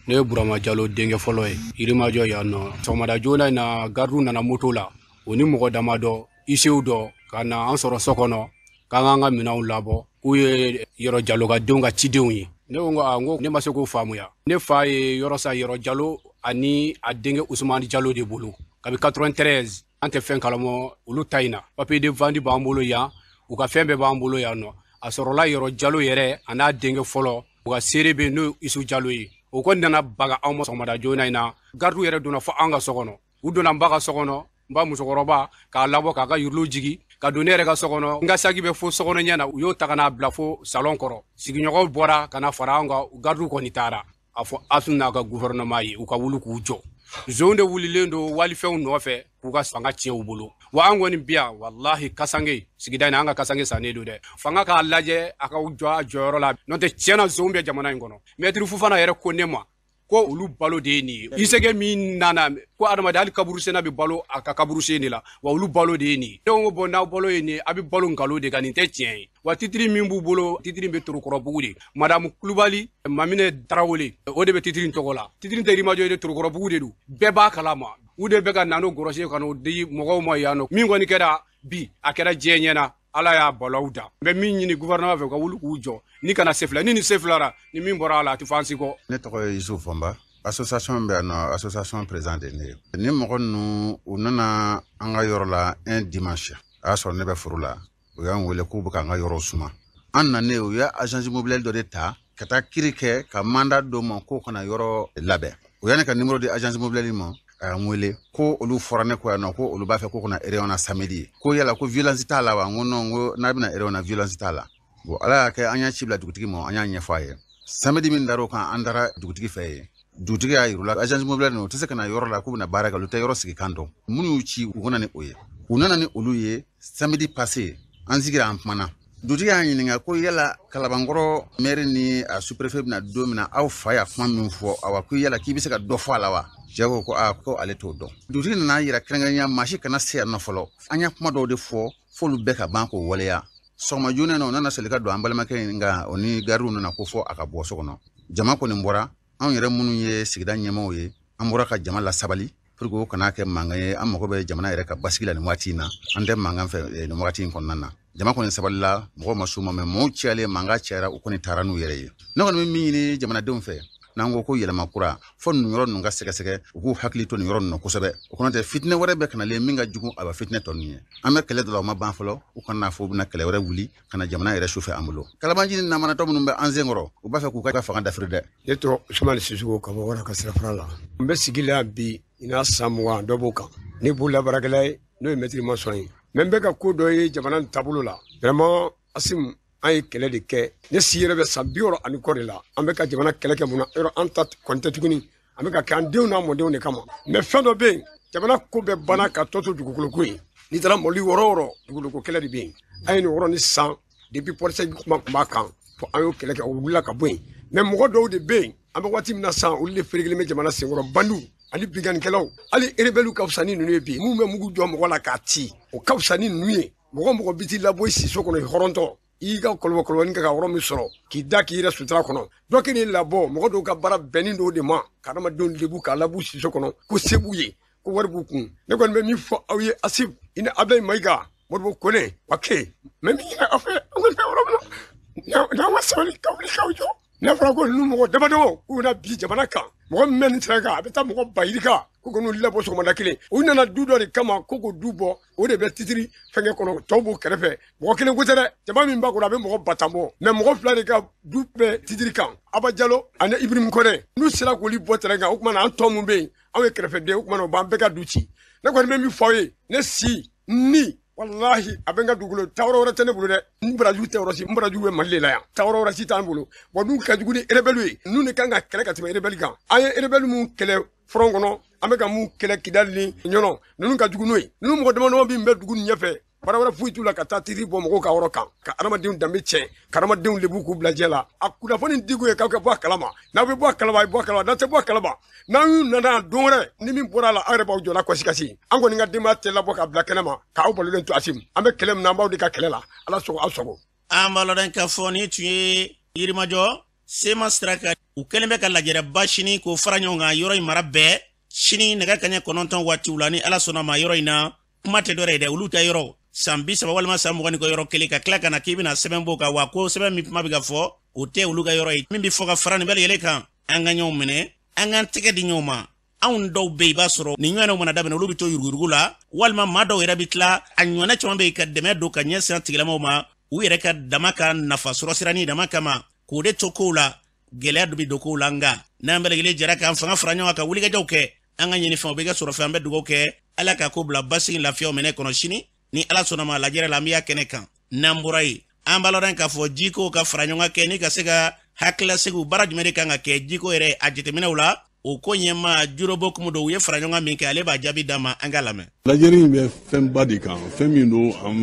ne ye Burama Jalo denkɛ fɔlɔ ye Yirimajɔ yan nɔ. Sɔgɔmada joona in na, garidiw nana moto la, o ni mɔgɔ damadɔ, isew dɔ, ka na an sɔrɔ so kɔnɔ k'an k'an ka minɛnw labɔ, k'u ye Yɔrɔ Jalo ka denw ka cidenw ye. Ne ko n ko ne ma se k'o faamuya. Ne fa ye yɔrɔ san Yɔrɔ Jalo ani a denkɛ Usumani Jalo de bolo kabi 93. An tɛ fɛn kalama olu ta in na. Papier de vente b'an bolo yan, u ka fɛn bɛɛ b'an bolo yan nɔ. A sɔrɔla Yɔrɔ Jalo yɛrɛ a n'a denkɛ fɔlɔ, u ka seere bɛ n'o ye Isu Jalo ye. O kɔni nana baga anw ma sɔgɔmada joona in na. Garidiw yɛrɛ donna fɔ an ka so kɔnɔ. U donna n ba ka so kɔnɔ, n ba musokɔrɔba k'a labɔ k'a ka yurulu jigi ka don ne yɛrɛ ka so kɔnɔ. N ka saki bɛ fo sokɔnɔ ɲɛ na, u y'o ta ka n'a bila fo salon kɔrɔ. Sigiɲɔgɔnw bɔra ka na fara an kan, garidiw kɔni taara. A fɔ Asu n'a ka gouvernement ye, u ka wuli k'u jɔ. Zonw de wulilen don walifɛnw nɔfɛ k'u ka fanga tiɲɛ u bolo. Wa an kɔni bi yan, walahi, kasange sigida in na, an ka kasange sannen don dɛ. Fanga k'a lajɛ, a ka jɔ a jɔyɔrɔ la, n'o tɛ tiɲɛna zonw bɛ jamana in kɔnɔ. Mɛtiri Fufana yɛrɛ ko ne ma ko olu balo de ye nin ye. Isɛgɛ min nana ko adamaden hali kaburusenna bɛ balo a ka kaburusen de la, wa olu balo de ye nin ye. Ne ko bon, n'aw balo ye nin ye, a bɛ balo nkalon de kan, nin tɛ tiɲɛ ye. Wa titiri min b'u bolo, titiri bɛ Torokɔrɔbugu de. Madamu Kulubali Maminɛ Tarawele, o de bɛ titiri tɔgɔ la. Titiri tɛ Yirimajɔ ye, Torokɔrɔbugu de don, bɛɛ b'a kalama. U de bɛ ka na n'o gɔrɔsi ka n'o di mɔgɔw ma yan nɔ. Min kɔni kɛra bi, a kɛra diɲɛ ɲɛna, Ala y'a balaw da. N bɛ min ɲini gouvernement fɛ, u ka wuli k'u jɔ ni kana se filɛ, ni nin se filara, ni min bɔra a la, a tɛ fɔ an si kɔ. Ne tɔgɔ ye Yusuf Fɔnba, association bɛ yan nɔ, association président de ne ye. Ni mɔgɔ ninnu, u nana an ka yɔrɔ la un dimanche, a y'a sɔrɔ ne bɛ foro la. U y'an wele k'u bɛ k'an ka yɔrɔ suma. An nanen, u ye agence immobilière dɔ de ta ka taa kiri kɛ ka mandat d'o ma k'o kana yɔrɔ labɛn. U y'ane ka numéro di agence immobilière ma, a y'an wele ko olu fɔra ne kɔ yan nɔ, ko olu b'a fɛ ko kana réunion na samedi, ko yala ko violence t'a la wa? N ko non, n ko n'a bɛna réunion na, violence t'a la. Bon, Ala y'a kɛ, an y'a ci bila dugutigi ma, an y'a ɲɛfɔ a ye. Samedi min dar'o kan, an taara dugutigi fɛ yen. Dugutigi y'a yir'u la agence immobilière ninnu, u tɛ se ka na yɔrɔ la k'u bɛna baara kɛ, olu tɛ yɔrɔ sigi kan dɔn. Minnu y'u ci, u kana ni o ye. U nana ni olu ye samedi passé. An sigira, an kumana. Dugutigi y'a ɲininka ko yala Kalabankɔrɔ maire ni a sous-préfet bɛna don min na, aw fa y'a kuma min fɔ, awa, ko yala k'i bɛ se ka dɔ fɔ a la wa? Cɛ ko ko aa, ko ale t'o dɔn. Dugutigi nana yira kɛrɛnkɛrɛnnenya, maa si kana se yan nɔ fɔlɔ, an ye kuma dɔw de fɔ f'olu bɛɛ ka ban k'o waleya. Sɔgɔma joona na, u nana seli ka don an balimakɛ in kan, o ni garidiw nana ko fɔ a ka bɔ so kɔnɔ. Jama kɔni bɔra. Anw yɛrɛ minnu ye sigida ɲɛmaaw ye, an bɔra ka jama lasabali pour que o kana kɛ mankan ye. An mago bɛ jamana yɛrɛ ka basigi la nin waati in na, an tɛ mankan fɛ nin waati in kɔnɔna na. Jama kɔni sabalila, mɔgɔw ma s'u ma, mɛ mɔgɔw cayalen, mankan cayara, u kɔni taara n'u yɛrɛ ye. Ne kɔni bɛ min ɲini jamanadenw fɛ, N'an ko ko yɛlɛma kura, fo ninnu yɔrɔ ninnu ka sɛgɛsɛgɛ, u k'u hakili to nin yɔrɔ ninnu kosɛbɛ. O kɔnɔ tɛ, fitinɛ wɛrɛ bɛ kanalen min ka jugu a bɛ fitinɛ tɔ ninnu ye. An bɛ kɛlɛ dɔ la, o ma ban fɔlɔ. U kana n'a fɔ u bɛna kɛlɛ wɛrɛ wuli ka na jamana yɛrɛ sufɛ an bolo. Kalabanji ni namaratɔ minnu bɛ an sen kɔrɔ, u b'a fɛ k'u ka fanga dafiri dɛ. Ne tɔgɔ Usumani Sisoko ka bɔ Wara ka sirafara la. N bɛ sigi la bi i n'a san 20 dɔ b'o kan. Ne bolola baarakɛla ye, n'o ye mɛtiri masɔn ye. Mɛ n bɛ ka ko dɔ ye jamana in taabolo la. Vraiment, Asim, an ye kɛlɛ de kɛ. Ne si yɛrɛ bɛ san 60 ani kɔ de la. An bɛ ka jamana kɛlɛ kɛ mun na? Yɔrɔ an ta kɔni tɛ tuguni. An bɛ ka kɛ an denw n'an mɔdenw de kama. Mɛ fɛn dɔ bɛ yen, jamana ko bɛɛ banna ka tɔ to dugukolo ko ye. N'i taara Mali yɔrɔ o yɔrɔ, dugukolo kɛlɛ de bɛ yen. An ye nin yɔrɔ ni san depuis Port-Saïd kuma tun b'a kan, fo an y'o kɛlɛ kɛ, o wulila ka bɔ yen. Mɛ mɔgɔ dɔw de bɛ yen, an bɛ waati min na sisan, olu de ferekelen bɛ jamana senkɔrɔ, bandiw ani binkannikɛlaw. Hali rebelles ka fisa ni ninnu ye bi. Mun bɛ mugu jɔ mɔgɔ la k'a ci, o ka fisa ni ninnu ye. Mɔgɔ mɔgɔ bi t'i labɔ i siso kɔnɔ i hɔrɔntɔ, i y'i ka kɔlɔbɔ kɔlɔbɔnin kɛ ka yɔrɔ min sɔrɔ k'i da k'i yɛrɛ sutura kɔnɔ, dɔ k'i labɔ. Mɔgɔ dɔw ka baara bɛnnen dɔw de ma ka adamadenw lebu k'a labu siso kɔnɔ, ko se b'u ye, ko wari b'u kun. Ne kɔni bɛ min fɔ aw ye, Asim, i ni Ablaye Mayiga, Modibo Kone, Wake, mɛ min ɲini aw fɛ, an kɔni bɛ yɔrɔ min na, n'aw ma sabali ka wuli k'aw jɔ. N'a fɔra ko ninnu mɔgɔ damadɔ k'u bɛna bi jamana kan, mɔgɔ min bɛ nin sira kan, a bɛ taa mɔgɔ ba yirika ko k'u labɔ sɔgɔmada kelen. U nana du dɔ de kama ko k'o du bɔ, o de bɛ titiri fɛnkɛ kɔnɔ, tɔw b'o kɛrɛfɛ. Mɔgɔ kelen ko tɛ dɛ, jama min b'a kɔnɔ a bɛ mɔgɔ 10,000 bɔ, mɛ mɔgɔ 2 de ka du bɛ titiri kan, Aba Jalo ani Ibrahim Kɔnɛ. N'u sera k'olu bɔ terrain kan, o tuma na an tɔ mun bɛ yen, anw ye kɛrɛfɛden, o tuma na o b'an bɛɛ ka du ci. Ne kɔni bɛ min fɔ aw ye, ne si ni walahi a bɛ n ka dugukolo, taayɔrɔ wɛrɛ tɛ ne bolo dɛ. N baraju tɛ yɔrɔ si, n baraju bɛ Mali de la yan, taayɔrɔ wɛrɛ si t'an bolo. Bɔn, n'u ka jugu ni rebelle ye, n'u de kan ka kɛlɛ ka tɛmɛ rebelle kan. An ye rebelle mun kɛlɛ front kɔnɔ, an bɛ ka mun kɛlɛ Kidali ni Ɲɔnɔ, ninnu ka jugu n'o ye. Ninnu mɔgɔ dama dama min bɛ dugu nin ɲɛfɛ, baara wɛrɛ foyi t'u la ka taa titiri bɔ mɔgɔw ka yɔrɔ kan, ka adamadenw danbe tiɲɛ, ka adamadenw lebu k'u bila jɛ la. A kunnafoni digo ye k'aw ka bɔ a kalama. N'aw bɛ bɔ a kalama, a ye bɔ a kalama. N'aw tɛ bɔ a kalama, n'aw y'u nana don wɛrɛ, ni min bɔra a la, aw yɛrɛ b'aw jɔ n'a kɔsikasi. An kɔni ka denbaya tɛ labɔ ka bila kɛnɛ ma k'aw balolen to. Asim, an bɛ kɛlɛ min na, an b'aw de ka kɛlɛ la. Ala sɔgɔ aw sago. An b'a lɔn k'a fɔ nin tun ye Yirimajɔ sema sira kan. U kɛlen bɛ ka lajɛrɛba sini k'o fara ɲɔgɔn kan yɔrɔ in mara bɛɛ sini nɛgɛ kaɲɛ 9 waatiw la, ni Ala sɔnna ma. Yɔrɔ in na, kuma tɛ dɔwɛrɛ ye dɛ, olu ta yɔrɔ san 30 walima san 20 ni kɔ, yɔrɔ kelen ka tila ka na k'i bɛna sɛbɛn b'o kan wa, ko sɛbɛn min kuma bɛ ka fɔ, o tɛ olu ka yɔrɔ ye. Min bɛ fɔ ka fara nin bɛɛ lajɛlen kan, an ka ɲɔgɔn minɛ, an k'an tɛgɛ di ɲɔgɔn ma. Anw dɔw bɛ yen, i b'a sɔrɔ nin ɲɔgɔnnaw mana daminɛ, olu bɛ to yuruguyurugu la, walima maa dɔw yɛrɛ bɛ tila a ɲɔgɔnna caman bɛ yen ka dɛmɛ don ka ɲɛsin a tigilamɔgɔw ma, u yɛrɛ ka dama ka nafa sɔrɔ sira ni dama kama, k'o de to kow la. Gɛlɛya dɔ bɛ don kow la, nka n'an bɛɛ lajɛlen jɛra k'an fanga fara ɲɔgɔn kan ka wulikajɔw kɛ, an ka ɲini fɛn o bɛ kɛ sɔrɔ fɛn. An bɛ dugawu kɛ, Ala ka ko bila basigi lafiyaw minɛ kɔnɔ sini, ni Ala sɔnna ma, lajɛrɛ la an bɛ y'a kɛnɛ kan. N'an bɔra yen, an b'a lɔn k'a fɔ jiko ka fara ɲɔgɔn kan kɛ ni ka se ka hakililasigi, baara jumɛn de kan ka kɛ jiko yɛrɛ a jateminɛw la, o ko ɲɛma Jurobo Kumu don. U ye fara ɲɔgɔn kan min kɛ, ale b'a jaabi d'a ma, an k'a lamɛn. Lajɛri in bɛ fɛnba de kan, fɛn min don, an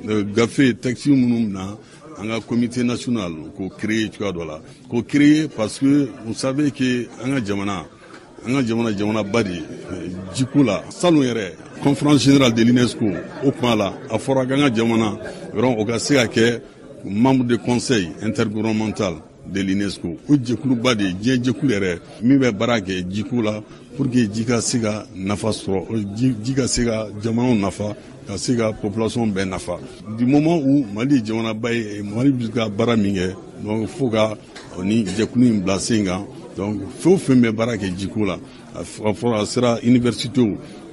bɛ gafe texte minnu na, an ka comité national k'o créer cogoya dɔ la, k'o créer parce que vous savez que an ka jamana jamanaba de ye jiko la. Salon yɛrɛ, conférence générale de l'UNESCO, o kuma la, a fɔra k'an ka jamana vraiment o ka se ka kɛ membre de conseil intergouvernemental de l'UNESCO. O jɛkuluba de ye diɲɛ jɛkulu yɛrɛ min bɛ baara kɛ jiko la, pour que ji ka se ka nafa sɔrɔ, ji ka se ka jamanaw nafa, ka se ka population bɛɛ nafa. Du moment où Mali ye jamanaba ye, Mali bɛ ka baara min kɛ, donc fo ka ni jɛkulu in bila sen kan. Donc fɛn o fɛn bɛ baara kɛ jiko la, a fɔra a sera université,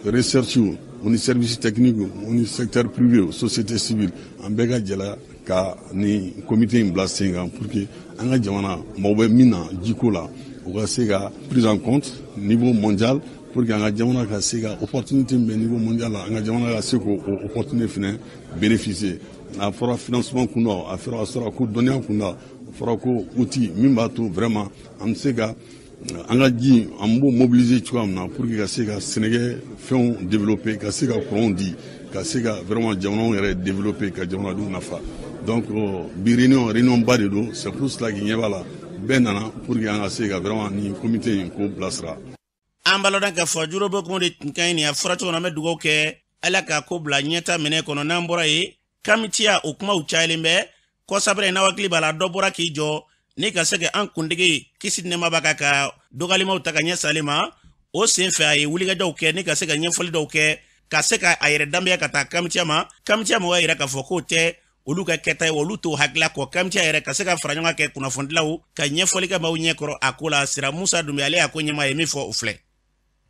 recherche o ni service technique o ni secteur privé, société civile, an bɛɛ ka jɛla ka ni comité in bila sen kan, pour que an ka jamana mago bɛ min na jiko la, o ka se ka prise en compte niveau mondial, pour que an ka jamana ka se ka opportunité min bɛ niveau mondial la, an ka jamana ka se k'o opportunité fɛnɛ bénéficier. A fɔra financement kunda, a fɔra a sɔrɔ ko dɔnniya kunda, a fɔra ko outil min b'a to vraiment an bɛ se ka an ka ji, an b'o mobiliser cogoya min na, pour que ka se ka sɛnɛkɛ fɛnw développer, ka se ka courant di, ka se ka vraiment jamanaw yɛrɛ développer, ka jamanadenw nafa. Donc bi réunion ba de don. C'est pour cela que ɲɛ b'a la, bɛɛ nana pour que an ka se ka vraiment ni comité in k'o bilasira. An b'a lɔn k'a fɔ Jurobo Kumu de tun ka ɲi nin a fɔra cogo min na. An bɛ dugawu kɛ, Ala k'a ko bila ɲɛta minɛ kɔnɔ. N'an bɔra yen, kamitiya o kumaw cayalen bɛ kɔsabɛrɛ. N'aw hakili b'a la, dɔ bɔra k'i jɔ ni ka se ka an kuntigi kisi nɛma b'a kan ka dɔgɔlimaw ta ka ɲɛ sale ma. O sen fɛ, a ye wulikajɔw kɛ ni ka se ka ɲɛfɔli dɔw kɛ ka se ka a yɛrɛ danbeya ka taa kamitiya ma. Kamitiya mɔgɔw y'a yira k'a fɔ k'o tɛ. olu ka kɛta ye, olu t'o hakilila kɔ. Kamitiya yɛrɛ ka se ka fara ɲɔgɔn kɛ kunnafonidilaw ka ɲɛfɔli kɛ maaw ɲɛkɔrɔ a ko la. Sira Musa Dunbiya, ale y'a ko ɲɛmaa ye, min fɔ o filɛ.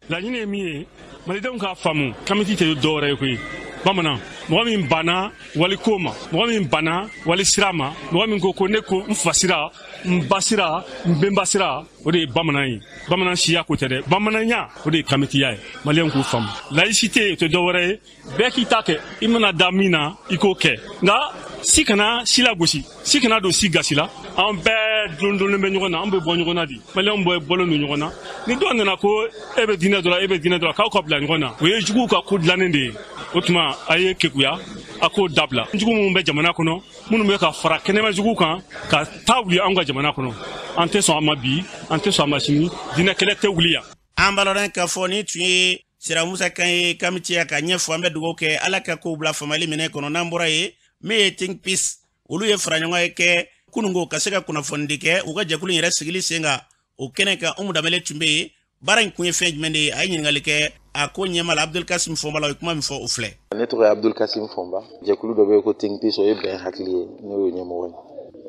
Laɲini ye min ye, malidenw k'a faamu, kamiti tɛ dɔwɛrɛ ye koyi. Bamanan, mɔgɔ min banna waliko ma, mɔgɔ min banna wali sira ma, mɔgɔ min ko ko ne ko n fa sira, n ba sira, n benba sira, o de ye bamanan ye. Bamanan siya ko tɛ dɛ, bamananya o de ye kamitiya ye. Maliyɛnw k'u faamu, laïcité o tɛ dɔwɛrɛ ye, bɛɛ k'i ta kɛ, i mana da min na i k'o kɛ, nka si kana si lagosi, si kana don si gasi la. An bɛɛ dulondonnen bɛ ɲɔgɔn na, an bɛ bɔ ɲɔgɔn na di, maliyɛnw bɛɛ bɔlen don ɲɔgɔn na. Ni dɔw nana ko e bɛ diinɛ dɔ la, e bɛ diinɛ dɔ la, k'aw ka bila ɲɔgɔn na, o ye juguw ka ko dilannen de ye. O tuma a ye kekuya, a k'o dabila. Jugu minnu bɛ jamana kɔnɔ, minnu bɛ ka fara kɛnɛma juguw kan ka taa wuli anw ka jamana kɔnɔ, an tɛ sɔn a ma bi, an tɛ sɔn a ma sini, diinɛ kɛlɛ tɛ wuli yan. An b'a k'a fɔ ni tun ye Sira Musa kan ye kamitiya ka ɲɛfɔ. An bɛ dugawu kɛ Ala ka kow bila faamali minɛ kɔnɔ. N'an bɔra yen, min ye Think Peace, olu ye faraɲɔgɔn kɛ kununko ka se ka kunnafonidi kɛ u ka jɛkulu yɛrɛ sigili sen kan. O kɛnɛ kan, Umu Danbele tun bɛ yen. Baara in kun ye fɛn jumɛn de ye? A ye ɲininkali kɛ a ko ɲɛma la Abdulkasim Fɔnba la, o ye kuma min fɔ o filɛ. Ne tɔgɔ ye Abdulkasim Fɔnba. Jɛkulu dɔ bɛ yen ko Think Peace, o ye bɛn hakili ye, n'o ye ɲɛmɔgɔ ye.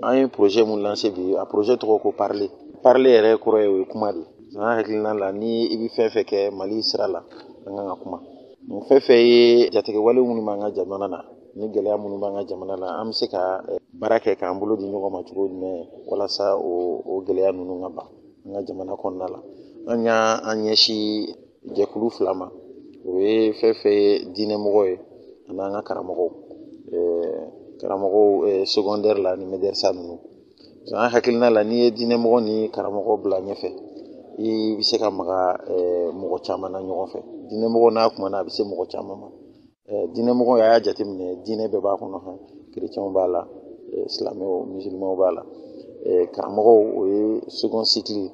An ye projet mun lancé bi, a projet tɔgɔ ko Parler. Parler yɛrɛ kɔrɔ ye o ye kuma de ye. An hakilina la, ni i bɛ fɛn fɛn kɛ Mali sira la, an kan ka kuma. Fɛn fɛn ye jatigɛwale minnu b'an ka jamana na, ni gɛlɛya minnu b'an ka jamana la, an bɛ se ka baara kɛ k'an bolo di ɲɔgɔn ma cogo jumɛn walasa o gɛlɛya ninnu ka ban an ka jamana kɔnɔna la. An y'an ɲɛsin jɛkulu fila ma, o ye fɛn fɛn ye diinɛmɔgɔ ye ani an ka karamɔgɔw, karamɔgɔw secondaire la ni medersa ninnu. An hakilina la, n'i ye diinɛmɔgɔ ni karamɔgɔ bila ɲɛfɛ, i bɛ se ka maga mɔgɔ caman na ɲɔgɔn fɛ. Diinɛmɔgɔ n'a kumana, a bɛ se mɔgɔ caman ma. Diinɛmɔgɔ a y'a jateminɛ, diinɛ bɛɛ b'a kɔnɔ, hɔn, kerecɛnw b'a la, silamɛw, musulmanw b'a la. Karamɔgɔw, o ye second cycle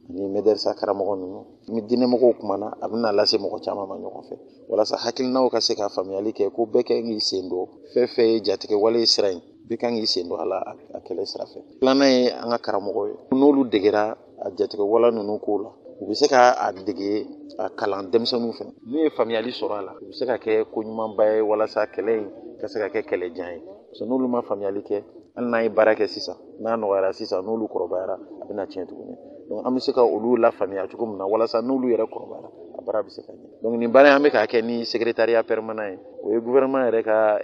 ani medersa karamɔgɔ ninnu. Ni diinɛmɔgɔw kumana, a bɛna lase mɔgɔ caman ma ɲɔgɔn fɛ, walasa hakilinaw ka se ka faamuyali kɛ ko bɛɛ kan k'i sen don fɛn fɛn ye jatigɛwale sira in, bɛɛ kan k'i sen don a la a kɛlɛ sira fɛ. Filanan ye an ka karamɔgɔ ye, n'olu degera a jatigɛwale ninnu ko la, u bɛ se ka a dege a kalan denmisɛnninw fɛ. N'u ye faamuyali sɔrɔ a la, u bɛ se ka kɛ ko ɲumanba ye walasa kɛlɛ in ka se ka kɛ kɛlɛjan ye. Parce que n'olu ma faamuyali kɛ, hali n'an ye baara kɛ sisan, n'a nɔgɔyara sisan, n'olu kɔrɔbayara, a bɛna tiɲɛ tuguni. Donc an bɛ se ka olu lafaamuya cogo min na walasa n'olu yɛrɛ kɔrɔbayara, a baara bɛ se ka ɲɛ. Donc nin baara in, an bɛ k'a kɛ ni secrétariat permanent ye, o ye gouvernement yɛrɛ ka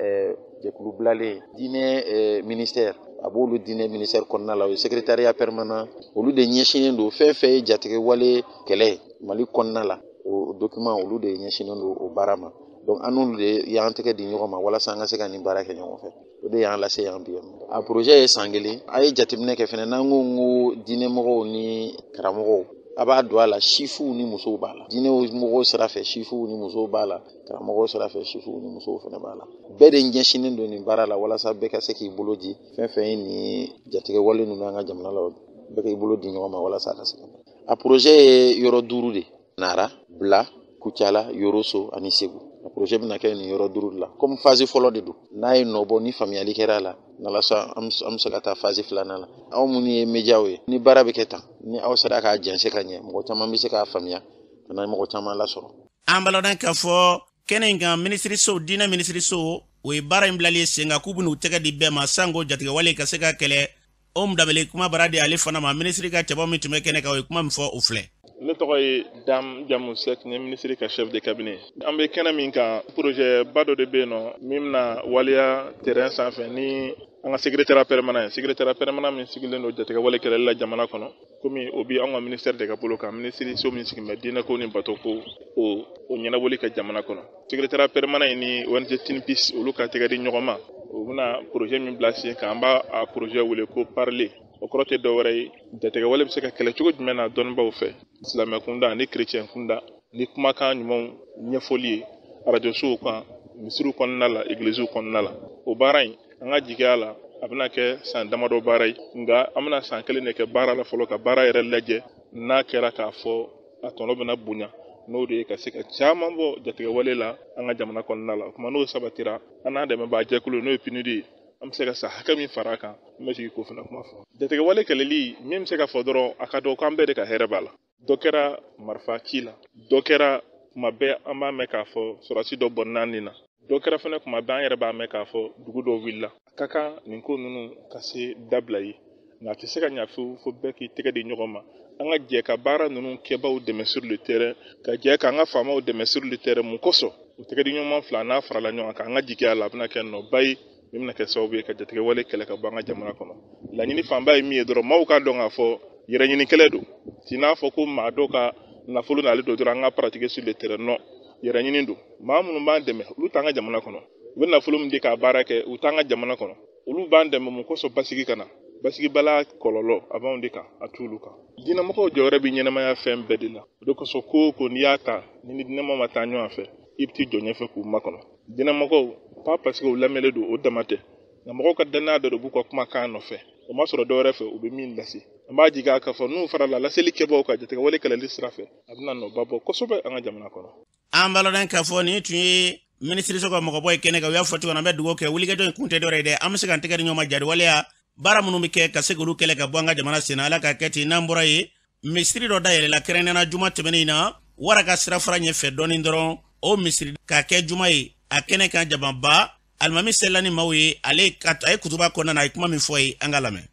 jɛkulu bilalen ye, diinɛ ministère, a b'olu diinɛ ministère kɔnɔna la, o ye secrétariat permanent. Olu de ɲɛsinnen don fɛn fɛn ye jatigɛwale kɛlɛ Mali kɔnɔna la, o document, olu de ɲɛsinnen don o baara ma. Donc an n'olu de y'an tɛgɛ di ɲɔgɔn ma walasa an ka se ka nin baara kɛ ɲɔgɔn fɛ. O de y'an lase yan bi. A projet ye san kelen. A ye jateminɛ kɛ fɛnɛ, n'an ko ko diinɛmɔgɔw ni karamɔgɔw, a b'a don a la, sifuw ni musow b'a la. Diinɛmɔgɔw sira fɛ, sifuw ni musow b'a la. Karamɔgɔw sira fɛ, sifuw ni musow fɛnɛ b'a la. Bɛɛ de ɲɛsinnen don nin baara la walasa bɛɛ ka se k'i bolo di fɛn fɛn ye nin jatigɛwale ninnu an ka jamana la, bɛɛ k'i bolo di ɲɔgɔn ma walasa a ka se ka. A projet ye yɔrɔ 5 de: Nara, Bila, Kucala, Yoroso ani Segu. A projet bɛna kɛ nin yɔrɔ 5 de la. Comme phase fɔlɔ de don, n'a ye nɔ bɔ ni faamuyali kɛra a la, n'Ala sɔn, an bɛ se ka taa phase filanan la. Aw minnu ye médiaw ye, ni baara bɛ kɛ tan, ni aw sera k'a jɛnsɛn ka ɲɛ, mɔgɔ caman bɛ se k'a faamuya ka na mɔgɔ caman lasɔrɔ. An b'a dɔn k'a fɔ kɛnɛ in kan, minisiriso, diinɛ minisiriso, o ye baara in bilali sen kan k'u bɛn'u tɛgɛ di bɛɛ ma sanko jatigɛwale ka se ka kɛlɛ. O Danbele kuma bara di ale fana ma. Minisiri ka cɛbɔ min tun bɛ kɛnɛ kan, o ye kuma min fɔ o filɛ. Ne tɔgɔ ye Dame Jamu Sek, ni minisiri ka chef de cabinet. An bɛ kɛnɛ min kan, projet ba dɔ de bɛ yen nɔ min bɛna waleya terrain sanfɛ ni an ka secrétariat permanent ye. Secrétariat permanent min sigilen don jatigɛwale kɛlɛli la jamana kɔnɔ, komi o bi anw ka ministère de ka bolo kan, minisiri so min sigilen bɛ diinɛko ni batoko o ɲɛnabɔli kɛ jamana kɔnɔ. Secrétariat permanent in ni ONG Think Peace, olu ka tɛgɛ di ɲɔgɔn ma, u bɛna projet min bila sen kan, an b'a a projet wele ko Parler. O kɔrɔ tɛ dɔwɛrɛ ye, jatigɛwale bɛ se ka kɛlɛ cogo jumɛn na dɔnnibaw fɛ, silamɛ kunda ani chrétien kunda, ni kumakan ɲumanw ɲɛfɔli ye arajosow kan, misiriw kɔnɔna la, egiliziw kɔnɔna la. O baara in, an ka jigiya la, a bɛna kɛ san damadɔ baara ye, nka an bɛna san kelen de kɛ baara la fɔlɔ ka baara yɛrɛ lajɛ. N'a kɛra k'a fɔ a tɔnɔ bɛna bonya, n'o de ye ka se ka caman bɔ jatigɛwale la an ka jamana kɔnɔna la. O kuma n'o sabatira, an n'a dɛmɛbaa jɛkulu, n'o ye PNUD ye, an bɛ se ka san hakɛ min fara a kan, an bɛ sigi k'o fana kuma fɔ. Jatigɛwale kɛlɛli, min bɛ se ka fɔ dɔrɔn, a ka dɔn k'an bɛɛ de ka hɛrɛ b'a la. Dɔ kɛra marifa ci la, dɔ kɛra kuma bɛɛ an b'a mɛn k'a fɔ sɔrɔdasi dɔ bɔnna nin na. Dɔ kɛra fɛnɛ kuma bɛɛ, an yɛrɛ b'a mɛn k'a fɔ dugu dɔw wulila. A ka kan nin ko ninnu ka se dabila ye, nka a tɛ se ka ɲa fewu fo bɛɛ k'i tɛgɛ di ɲɔgɔn ma. An ka jɛ ka baara ninnu kɛbaw dɛmɛ sur le terrain, ka jɛ k'an ka faamaw dɛmɛ sur le terrain. Mun kosɔn o tɛgɛ di ɲɔgɔn fila n'a farala ɲɔgɔn kan, an ka jigiya la a bɛna kɛ nɔba ye min bɛna kɛ sababu ye ka jatigɛwale kɛlɛ ka bɔ an ka jamana kɔnɔ. Laɲini fanba ye min ye dɔrɔn, maaw k'a dɔn k'a fɔ yɛrɛɲini kɛlɛ don. T'i n'a fɔ ko maa dɔ ka nafolo n'ale don dɔrɔn an ka pratiquer sur le terrain, non, yɛrɛɲini don. Maa minnu b'an dɛmɛ, olu t'an ka jamana kɔnɔ. U bɛ nafolo min di k'a baara kɛ, u t'an ka jamana kɔnɔ. Olu b'an dɛmɛ mun kosɔn? Basigi ka na. Basigibala kɔlɔlɔ a b'anw de kan, a t'olu kan. Diinɛmɔgɔw jɔyɔrɔ bɛ ɲɛnamaya fɛn bɛɛ de la. O de kosɔn ko o ko n'i y'a ta ni diinɛmɔgɔ ma taa ɲɔgɔn fɛ, i bɛ t'i jɔ ɲɛfɛ k'u makɔnɔ. Diinɛmɔgɔw pas parce que u lamɛnlen don, o dama tɛ, nka mɔgɔw ka danaya dɔ de b'u ka kumakan nɔfɛ. O ma sɔrɔ dɔwɛrɛ fɛ, u bɛ min lase. An b'a jigin k'a fɔ n'u farala laseli kɛbaaw kan jatigɛwale kɛlɛli sira fɛ, a bɛna nɔba bɔ kosɛbɛ an ka jamana kɔnɔ. An b'a lɔn k'a fɔ nin tun ye minisiriso ka mɔgɔbɔ ye kɛnɛ kan. U y'a fɔ cogo min na, an bɛ dugawu kɛ wulikajɔ in kun tɛ dɔwɛrɛ ye dɛ, an bɛ se k'an tɛgɛ di ɲɔgɔn ma jariwaleya baara minnu bɛ kɛ ka se k'olu kɛlɛ ka bɔ an ka jamana sen na. Ala k'a kɛ ten. N'an bɔra yen, misiri dɔ dayɛlɛla kɛrɛnkɛrɛnnenya juma tɛmɛnen in na wara ka sirafara ɲɛfɛ dɔɔnin dɔrɔn. O misiri k'a kɛ juma ye a kɛnɛ kan jamaba, alimami selila ni maaw ye. Ale a ye kutuba kɔnɔna na, a ye kuma min fɔ ye, an ka lamɛn.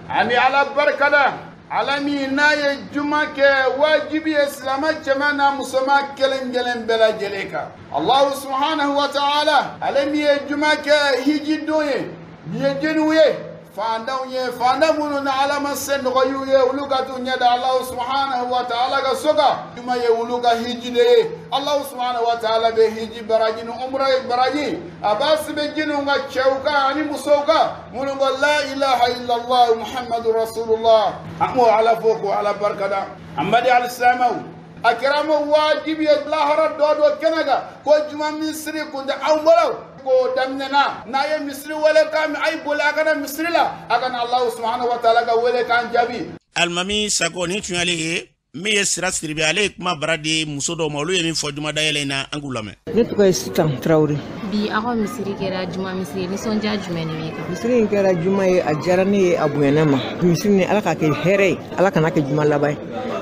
Ani Ala barika da, Ala min n'a ye juma kɛ wajibi ye silamɛ cɛman n'a musoman kelen kelen bɛɛ lajɛlen kan. Alahu subhanahu wa ta'ala, ale min ye juma kɛ hiji don ye, nin ye jeliw ye, fantanw ye, fantan minnu ni Ala ma se nɔgɔy'u ye, olu ka t'u ɲɛ da Alahu subhanahu wa ta'ala ka so kan. Juma ye olu ka hiji de ye. Alahu subhanahu wa ta'ala bɛ hiji baraji ni umra baraji a b'a sɛbɛn jinɛw ka cɛw kan ani musow kan minnu ko la ilaha illallah muhammadu rasulullah. An b'o Ala fo k'o Ala barika da. An baden alisilamɛw, a kɛra ma wajibi ye lahara dɔ dɔ kɛnɛ kan ko juma misiri kun tɛ anw bolo. Ko daminɛna n'a ye misiri wele kan mɛn, a ye boli a ka na misiri la, a ka na Alahu subhanahu wa ta'ala ka wele kan jaabi. Alimami Sako, nin tun y'ale ye min ye Sira Siribe, ale ye kuma bara di muso dɔw ma, olu ye min fɔ juma dayɛlɛ in na, an k'u lamɛn. Ne tɔgɔ ye Sitan Tarawele. Bi aw ka misiri kɛra juma misiri ye, nisɔndiya jumɛn de b'i kan? Misiri in kɛra juma ye, a diyara ne ye, a bonyana ma. Misiri nin, Ala k'a kɛ hɛrɛ ye, Ala kana kɛ juma laban ye.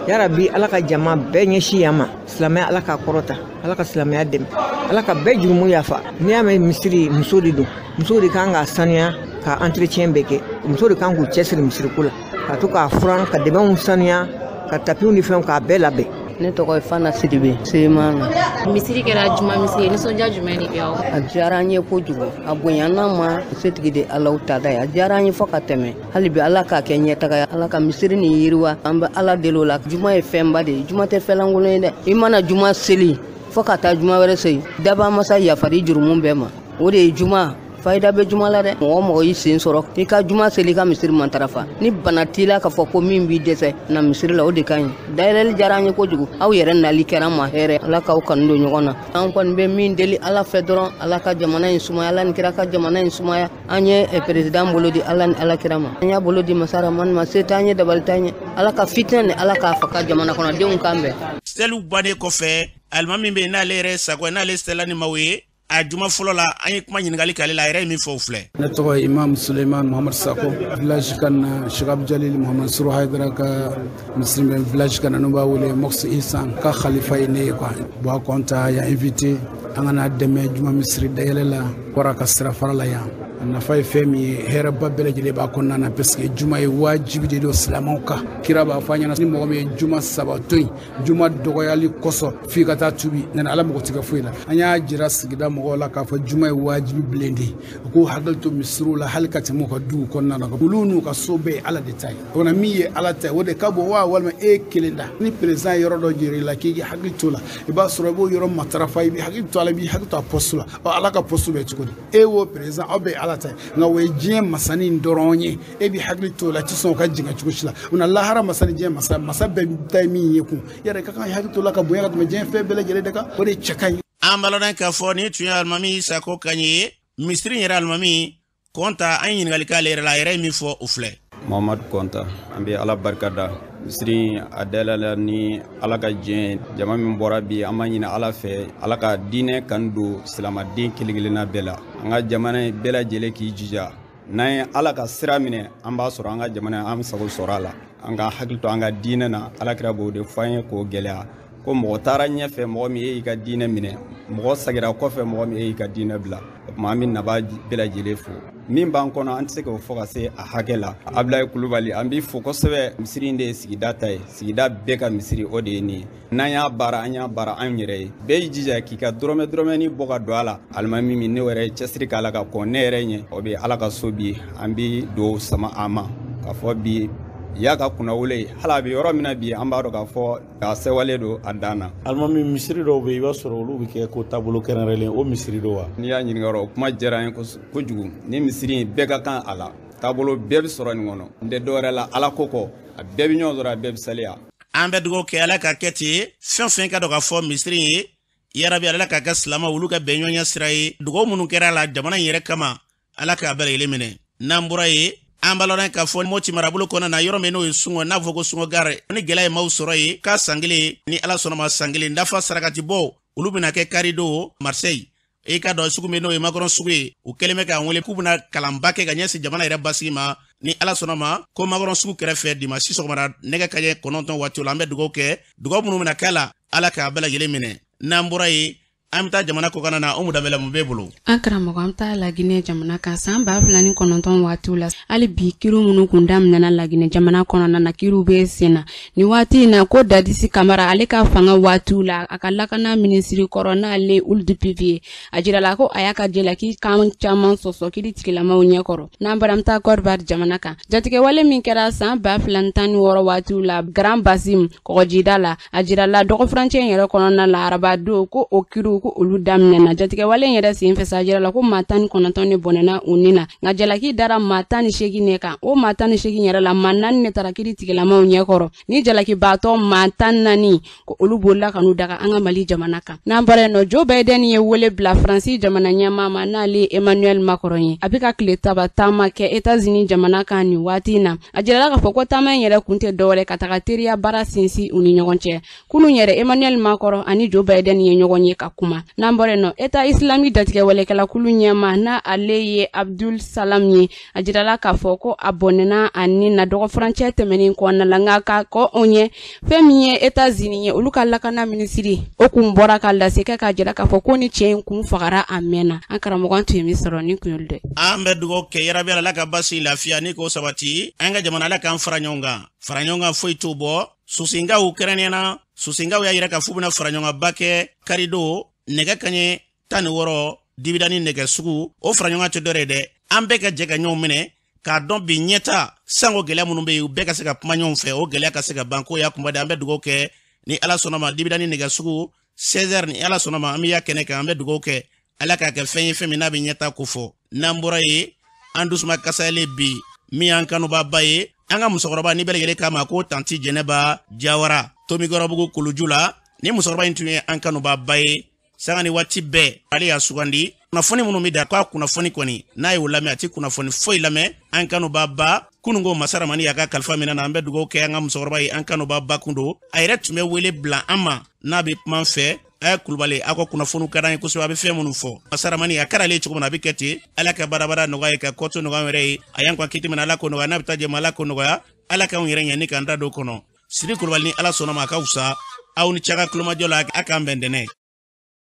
Yarabi, Ala ka jama bɛɛ ɲɛsin yan ma. Silamɛya, Ala k'a kɔrɔta, Ala ka silamɛya dɛmɛ, Ala ka bɛɛ jurumu yafa. N'i y'a mɛn misiri, muso de don, muso de kan k'a sanuya, ka entretien bɛɛ kɛ. Muso de kan k'u cɛsiri misiriko la, ka to k'a furan, ka dɛmɛw sanuya, ka tapiw ni fɛnw k'a bɛɛ labɛn. Ne tɔgɔ ye Fana Sidibe, Sema na. Misiri kɛra juma misiri ye, nisɔndiya jumɛn de bɛ aw? A diyara an ye kojugu, a bonyana ma, setigi de Alaw ta da ye. A diyara an ye fo ka tɛmɛ. Hali bi Ala k'a kɛ ɲɛtaga ye, Ala ka misiri nin yiriwa. An bɛ Ala deli o la. Juma ye fɛnba de ye, juma tɛ fɛnlankolon ye dɛ. I mana juma seli fo ka taa juma wɛrɛ seli, daba masa yafari jurumu bɛɛ ma. O de ye juma fayida bɛ juma la dɛ. Mɔgɔ mɔgɔ y'i sen sɔrɔ i ka juma seli, i ka misiri matarafa, ni bana t'i la k'a fɔ ko min b'i dɛsɛ na misiri la, o de ka ɲi. Dayɛlɛli diyara an ye kojugu, aw yɛrɛ nali kɛra an ma hɛrɛ. Ala k'aw kanu don ɲɔgɔn na. An kɔni bɛ min deli Ala fɛ dɔrɔn, Ala ka jamana in sumaya, Ala ni kira ka jamana in sumaya. An ye perezidan bolo di Ala ni Ala kira ma, an y'a bolo di masa Ramani ma. Se t'an ye, dabali t'an ye. Ala ka fitinɛ ni Ala k'a faga jamana kɔnɔdenw kan bɛn. Seliw bannen kɔfɛ, alimami min bɛ yen n'ale yɛrɛ Sako ye, n'ale selila ni maaw ye a juma fɔlɔ la, an ye kuma ɲininkali k'ale la, a yɛrɛ ye min fɔ o filɛ. Ne tɔgɔ ye Imam Suleiman Muhammad Sako, village kan na Cheikh Abdou Jalil Muhammad Suru Haidara ka misiri bɛ village kan na, n'u b'a wele Mosquée Isan ka khalifa ye ne ye quoi. Bon, Kɔnta y'a invité an ka n'a dɛmɛ juma misiri dayɛlɛ la wara ka sira fara la yan. A nafa ye fɛn min ye, hɛrɛba bɛɛ lajɛlen b'a kɔnɔna na, parce que juma ye wajibi de don silamɛw kan. Kira b'a fɔ an ɲɛna, ni mɔgɔ min ye juma saba to yen juma dɔgɔyali kosɔn, f'i ka taa tubi, nana Ala mago tɛ kɛ foyi la. An y'a jira sigida mɔgɔw la k'a fɔ juma ye wajibi bilen de ye, u k'u hakili to misiriw la hali ka tɛmɛ u ka duw kɔnɔna na. Olu n'u ka so bɛɛ ye Ala de ta ye. O na min ye Ala ta ye, o de ka bon wa walima e kelen da. Ni président ye yɔrɔ dɔ jira i la k'i k'i hakili to la, i b'a sɔrɔ i b'o yɔrɔ matarafa, i b'i hakili to a la, i b'i hakili to a poste la. Ɔ, Ala ka poste bɛ cogo di? E wo président, aw bɛɛ ye Ala ta ye, nka o ye diɲɛ masanin dɔrɔn ye. E b'i hakili to o la, i tɛ sɔn o ka jigin cogo si la. O na lahara masa ni diɲɛ masa, masa bɛɛ ta ye min ye kun, yɛrɛ i ka kan k'i hakili to o la ka bonya ka tɛmɛ diɲɛ fɛn bɛɛ lajɛlen de kan. O de cɛ ka ɲi. An b'a lɔn k'a fɔ nin tun ye alimami Sako kan ye, misiri yɛrɛ alimami Kɔnta. An ye ɲininkali k'ale yɛrɛ la, a yɛrɛ ye min fɔ o filɛ. Muhammadu Kɔnta, an bɛ Ala barika da. Misiri a dayɛlɛla ni Ala ka diɲɛ ye. Jama min bɔra bi, an b'a ɲini Ala fɛ, Ala ka diinɛ kanu don silamaden kelen kelenna bɛɛ la. An ka jamana in bɛɛ lajɛlen k'i jija, n'an ye Ala ka sira minɛ, an b'a sɔrɔ an ka jamana an sago sɔrɔ a la. An ka hakili to an ka diinɛ na, Ala kira b'o de fɔ an ye k'o gɛlɛya, ko mɔgɔ taara ɲɛfɛ, mɔgɔ min e y'i ka diinɛ minɛ, Mɔgɔ sagira kɔfɛ, mɔgɔ min e y'i ka diinɛ bila. O tuma, an bɛ naba bɛɛ lajɛlen fo. Min b'an kɔnɔ, an tɛ se k'o fɔ ka se a hakɛ la. Abulayi Kulubali, an b'i fo kosɛbɛ. Misiri in de ye sigida ta ye, sigida bɛɛ ka misiri o de ye nin ye. N'an y'a baara, an y'a baara anw yɛrɛ ye. Bɛɛ y'i jija k'i ka dɔrɔmɛ dɔrɔmɛni bɔ ka don a la. Alimami min ne yɛrɛ ye cɛsiri k'a la ka kɔn ne yɛrɛ ɲɛ, o bɛ Ala ka so bi. An bɛ don sama a ma k'a fɔ bi y'a ka kunnawolo ye. Hali a bɛ yɔrɔ min na bi, an b'a dɔn k'a fɔ a sɛwale don a dan na. Alimami, misiri dɔw bɛ yen, i b'a sɔrɔ olu bɛ kɛ ko taabolo kɛrɛnkɛrɛnlen, o misiri don wa? N'i y'a ɲininka, o kuma diyara n ye kojugu. Ni misiri in, bɛɛ ka kan a la, taabolo bɛɛ bɛ sɔrɔ nin kɔnɔ. N tɛ dɔwɛrɛ la Ala ko kɔ, a bɛɛ bɛ ɲɔgɔn sɔrɔ, a bɛɛ bɛ saliya. An bɛ dugawu kɛ, Ala ka kɛ ten. Fɛn fɛn ka dɔn ka fɔ misiri ye, yarabi Ala ka kɛ silama olu ka bɛn ɲɔgɔnya sira ye. Dugawu minnu kɛra a la jamana in yɛrɛ kama, Ala k'a bɛɛ lajɛlen minɛ. N'an bɔra yen, an b'a lɔn k'a fɔ Moti marabolo kɔnɔna na, yɔrɔ min n'o ye Sungɔ, n'a fɔ ko Sungɔ gare, ni gɛlɛya ye maaw sɔrɔ yen k'a san kelen, ni Ala sɔnna ma, san kelen dafa sarakati bɔ, olu bɛna kɛ karidon Marseille. I ka dɔn sugu min n'o ye Makɔrɔn sugu ye, u kɛlen bɛ k'an wele k'u bɛna kalanba kɛ ka ɲɛsin jamana yɛrɛ basigi ma. Ni Ala sɔnna ma, ko Makɔrɔn sugu kɛrɛfɛ, dimasi sɔgɔmada nɛgɛ kaɲɛ 9 waati la. An bɛ dugawu kɛ, dugawu minnu bɛna kɛ la, Ala k'a bɛɛ lajɛlen minɛ. N'an bɔra yen, an bɛ taa jamana kɔkanna na. O mudabɛla, mun b'e bolo? An karamɔgɔ, an bɛ taa Laginɛ jamana kan. San 2009 waatiw la, hali bi kiriw minnu kun daminɛna Laginɛ jamana kɔnɔna na, kiriw bɛ sen na nin waati in na. Ko Dadisi Kamara, ale ka fanga waatiw la, a ka lakana minisiri kɔrɔ, n'ale Ould Pivi ye, a jirala ko a y'a ka jalaki kan caman sɔsɔ kiri tigilamaw ɲɛkɔrɔ. N'an bɔra, an bɛ taa Côte d'Ivoire jamana kan. Jatigɛwale min kɛra san 2016 waatiw la Grand Bassam kɔgɔjida la, a jirala dɔgɔfurancɛ in yɛrɛ kɔnɔna la, arabadon, ko o kiriw, ko olu daminɛna. Jatigɛwale in yɛrɛ sen fɛ sa, a jirala ko maa 19 de bɔnɛna u ni na, nka jalaki dara maa 18 ne kan. O maa 18 yɛrɛ la, maa naani de taara kiri tigilamaw ɲɛkɔrɔ. Ni jalakibaatɔ maa 14, ko olu bolila ka n'u daga an ka Mali jamana kan. N'an bɔra yen nɔ, Joe Biden ye wele bila Faransi jamana ɲɛmaa ma, n'ale ye Emmanuel Macron ye. A bɛ ka tile 3 taama kɛ Etats-Unis jamana kan nin waati in na. A jirala k'a fɔ ko taama in yɛrɛ kun tɛ dɔwɛrɛ ka taga teriya baara sinsin u ni ɲɔgɔn cɛ. Kunun yɛrɛ, Emmanuel Macron ani Joe Biden ye ɲɔgɔn ye ka kuma. N'an bɔra yen nɔ, État islamique datigɛwalekɛla kulu ɲɛmaa, n'a ale ye Abdul Salam ye, a jirala k'a fɔ ko a bɔnɛna a ni na dɔgɔfurancɛ tɛmɛnen kɔnɔna la. Nka ka kɔ o ɲɛ, fɛn min ye Etats-Unis ye, olu ka lakana minisiri, o kun bɔra ka lase kɛ k'a jira k'a fɔ ko ni cɛ in kun fagara a mɛnna. An karamɔgɔ, an tun ye min sɔrɔ ni kun y'olu dɛ. An bɛ dugawu kɛ, yarabi Ala ka basi, lafiya ni k'o sabati an ka jamana. Ala k'an fara ɲɔgɔn kan. Fara ɲɔgɔn kan foyi t'o bɔ. Sosenkaw, kɛrɛnkɛrɛnnenya Sosenkaw y'a yira k'a f'u bɛna fara ɲɔgɔn kan ba kɛ karidon nɛgɛ kaɲɛ 16, Dibidani nɛgɛ sugu. O fara ɲɔgɔn kan tɛ dɔwɛrɛ ye dɛ, an bɛɛ ka jɛ ka ɲɔgɔn minɛ k'a dɔn bi ɲɛta sango gɛlɛya minnu bɛ yen, u bɛɛ ka se ka kuma ɲɔgɔn fɛ, o gɛlɛya ka se ka ban. K'o y'a kunba de. An bɛ dugawu kɛ, ni Ala sɔnna ma, Dibidani nɛgɛ sugu, 16h, ni Ala sɔnna ma, an bɛ y'a kɛnɛ kan. An bɛ dugawu kɛ, Ala k'a kɛ fɛn ye, fɛn min n'a bɛ ɲɛta ko fɔ. N'an bɔra yen, an dusuma kasayalen bi, min y'an kanubaba ye, an ka musokɔrɔba ni bɛɛ lajɛlen k'a ma ko tanti Jɛnɛba Jawara, Tomikɔrɔbugu kuluju la. Ni musokɔrɔba in tun ye an kanubaba ye, sanga ni waati bɛɛ ale y'a sugandi kunnafoni minnu bɛ da k'a kunnafoni kɔni, n'a y'o lamɛn, a ti kunnafoni foyi lamɛn. An kanubaba kununko, masaramani y'a ka kalifa minɛ na. An bɛ dugawu kɛ an ka musokɔrɔba ye, an kanubaba kun don. A yɛrɛ tun bɛ wele bila an ma n'a bɛ kuma an fɛ: a ye Kulubali, aw ka kunnafoniw ka d'an ye kosɛbɛ, a bɛ fɛn minnu fɔ. Masaramani a kɛra ale cogo min na, a bɛ kɛ ten. Ala ka baarabara nɔgɔya ye, ka kɔto nɔgɔya yɛrɛ ye. A y'an ka kiti minɛ, Ala ko nɔgɔya. N'a bɛ taa jɛma, Ala ko nɔgɔya. Ala k'anw yɛrɛ ɲɛ ni k'an da don kɔnɔ. Sidi Kulubali, ni Ala sɔnna ma, a ka fisa. Aw ni cɛ ka kulomajɔ la, a k'an bɛn dɛnɛ.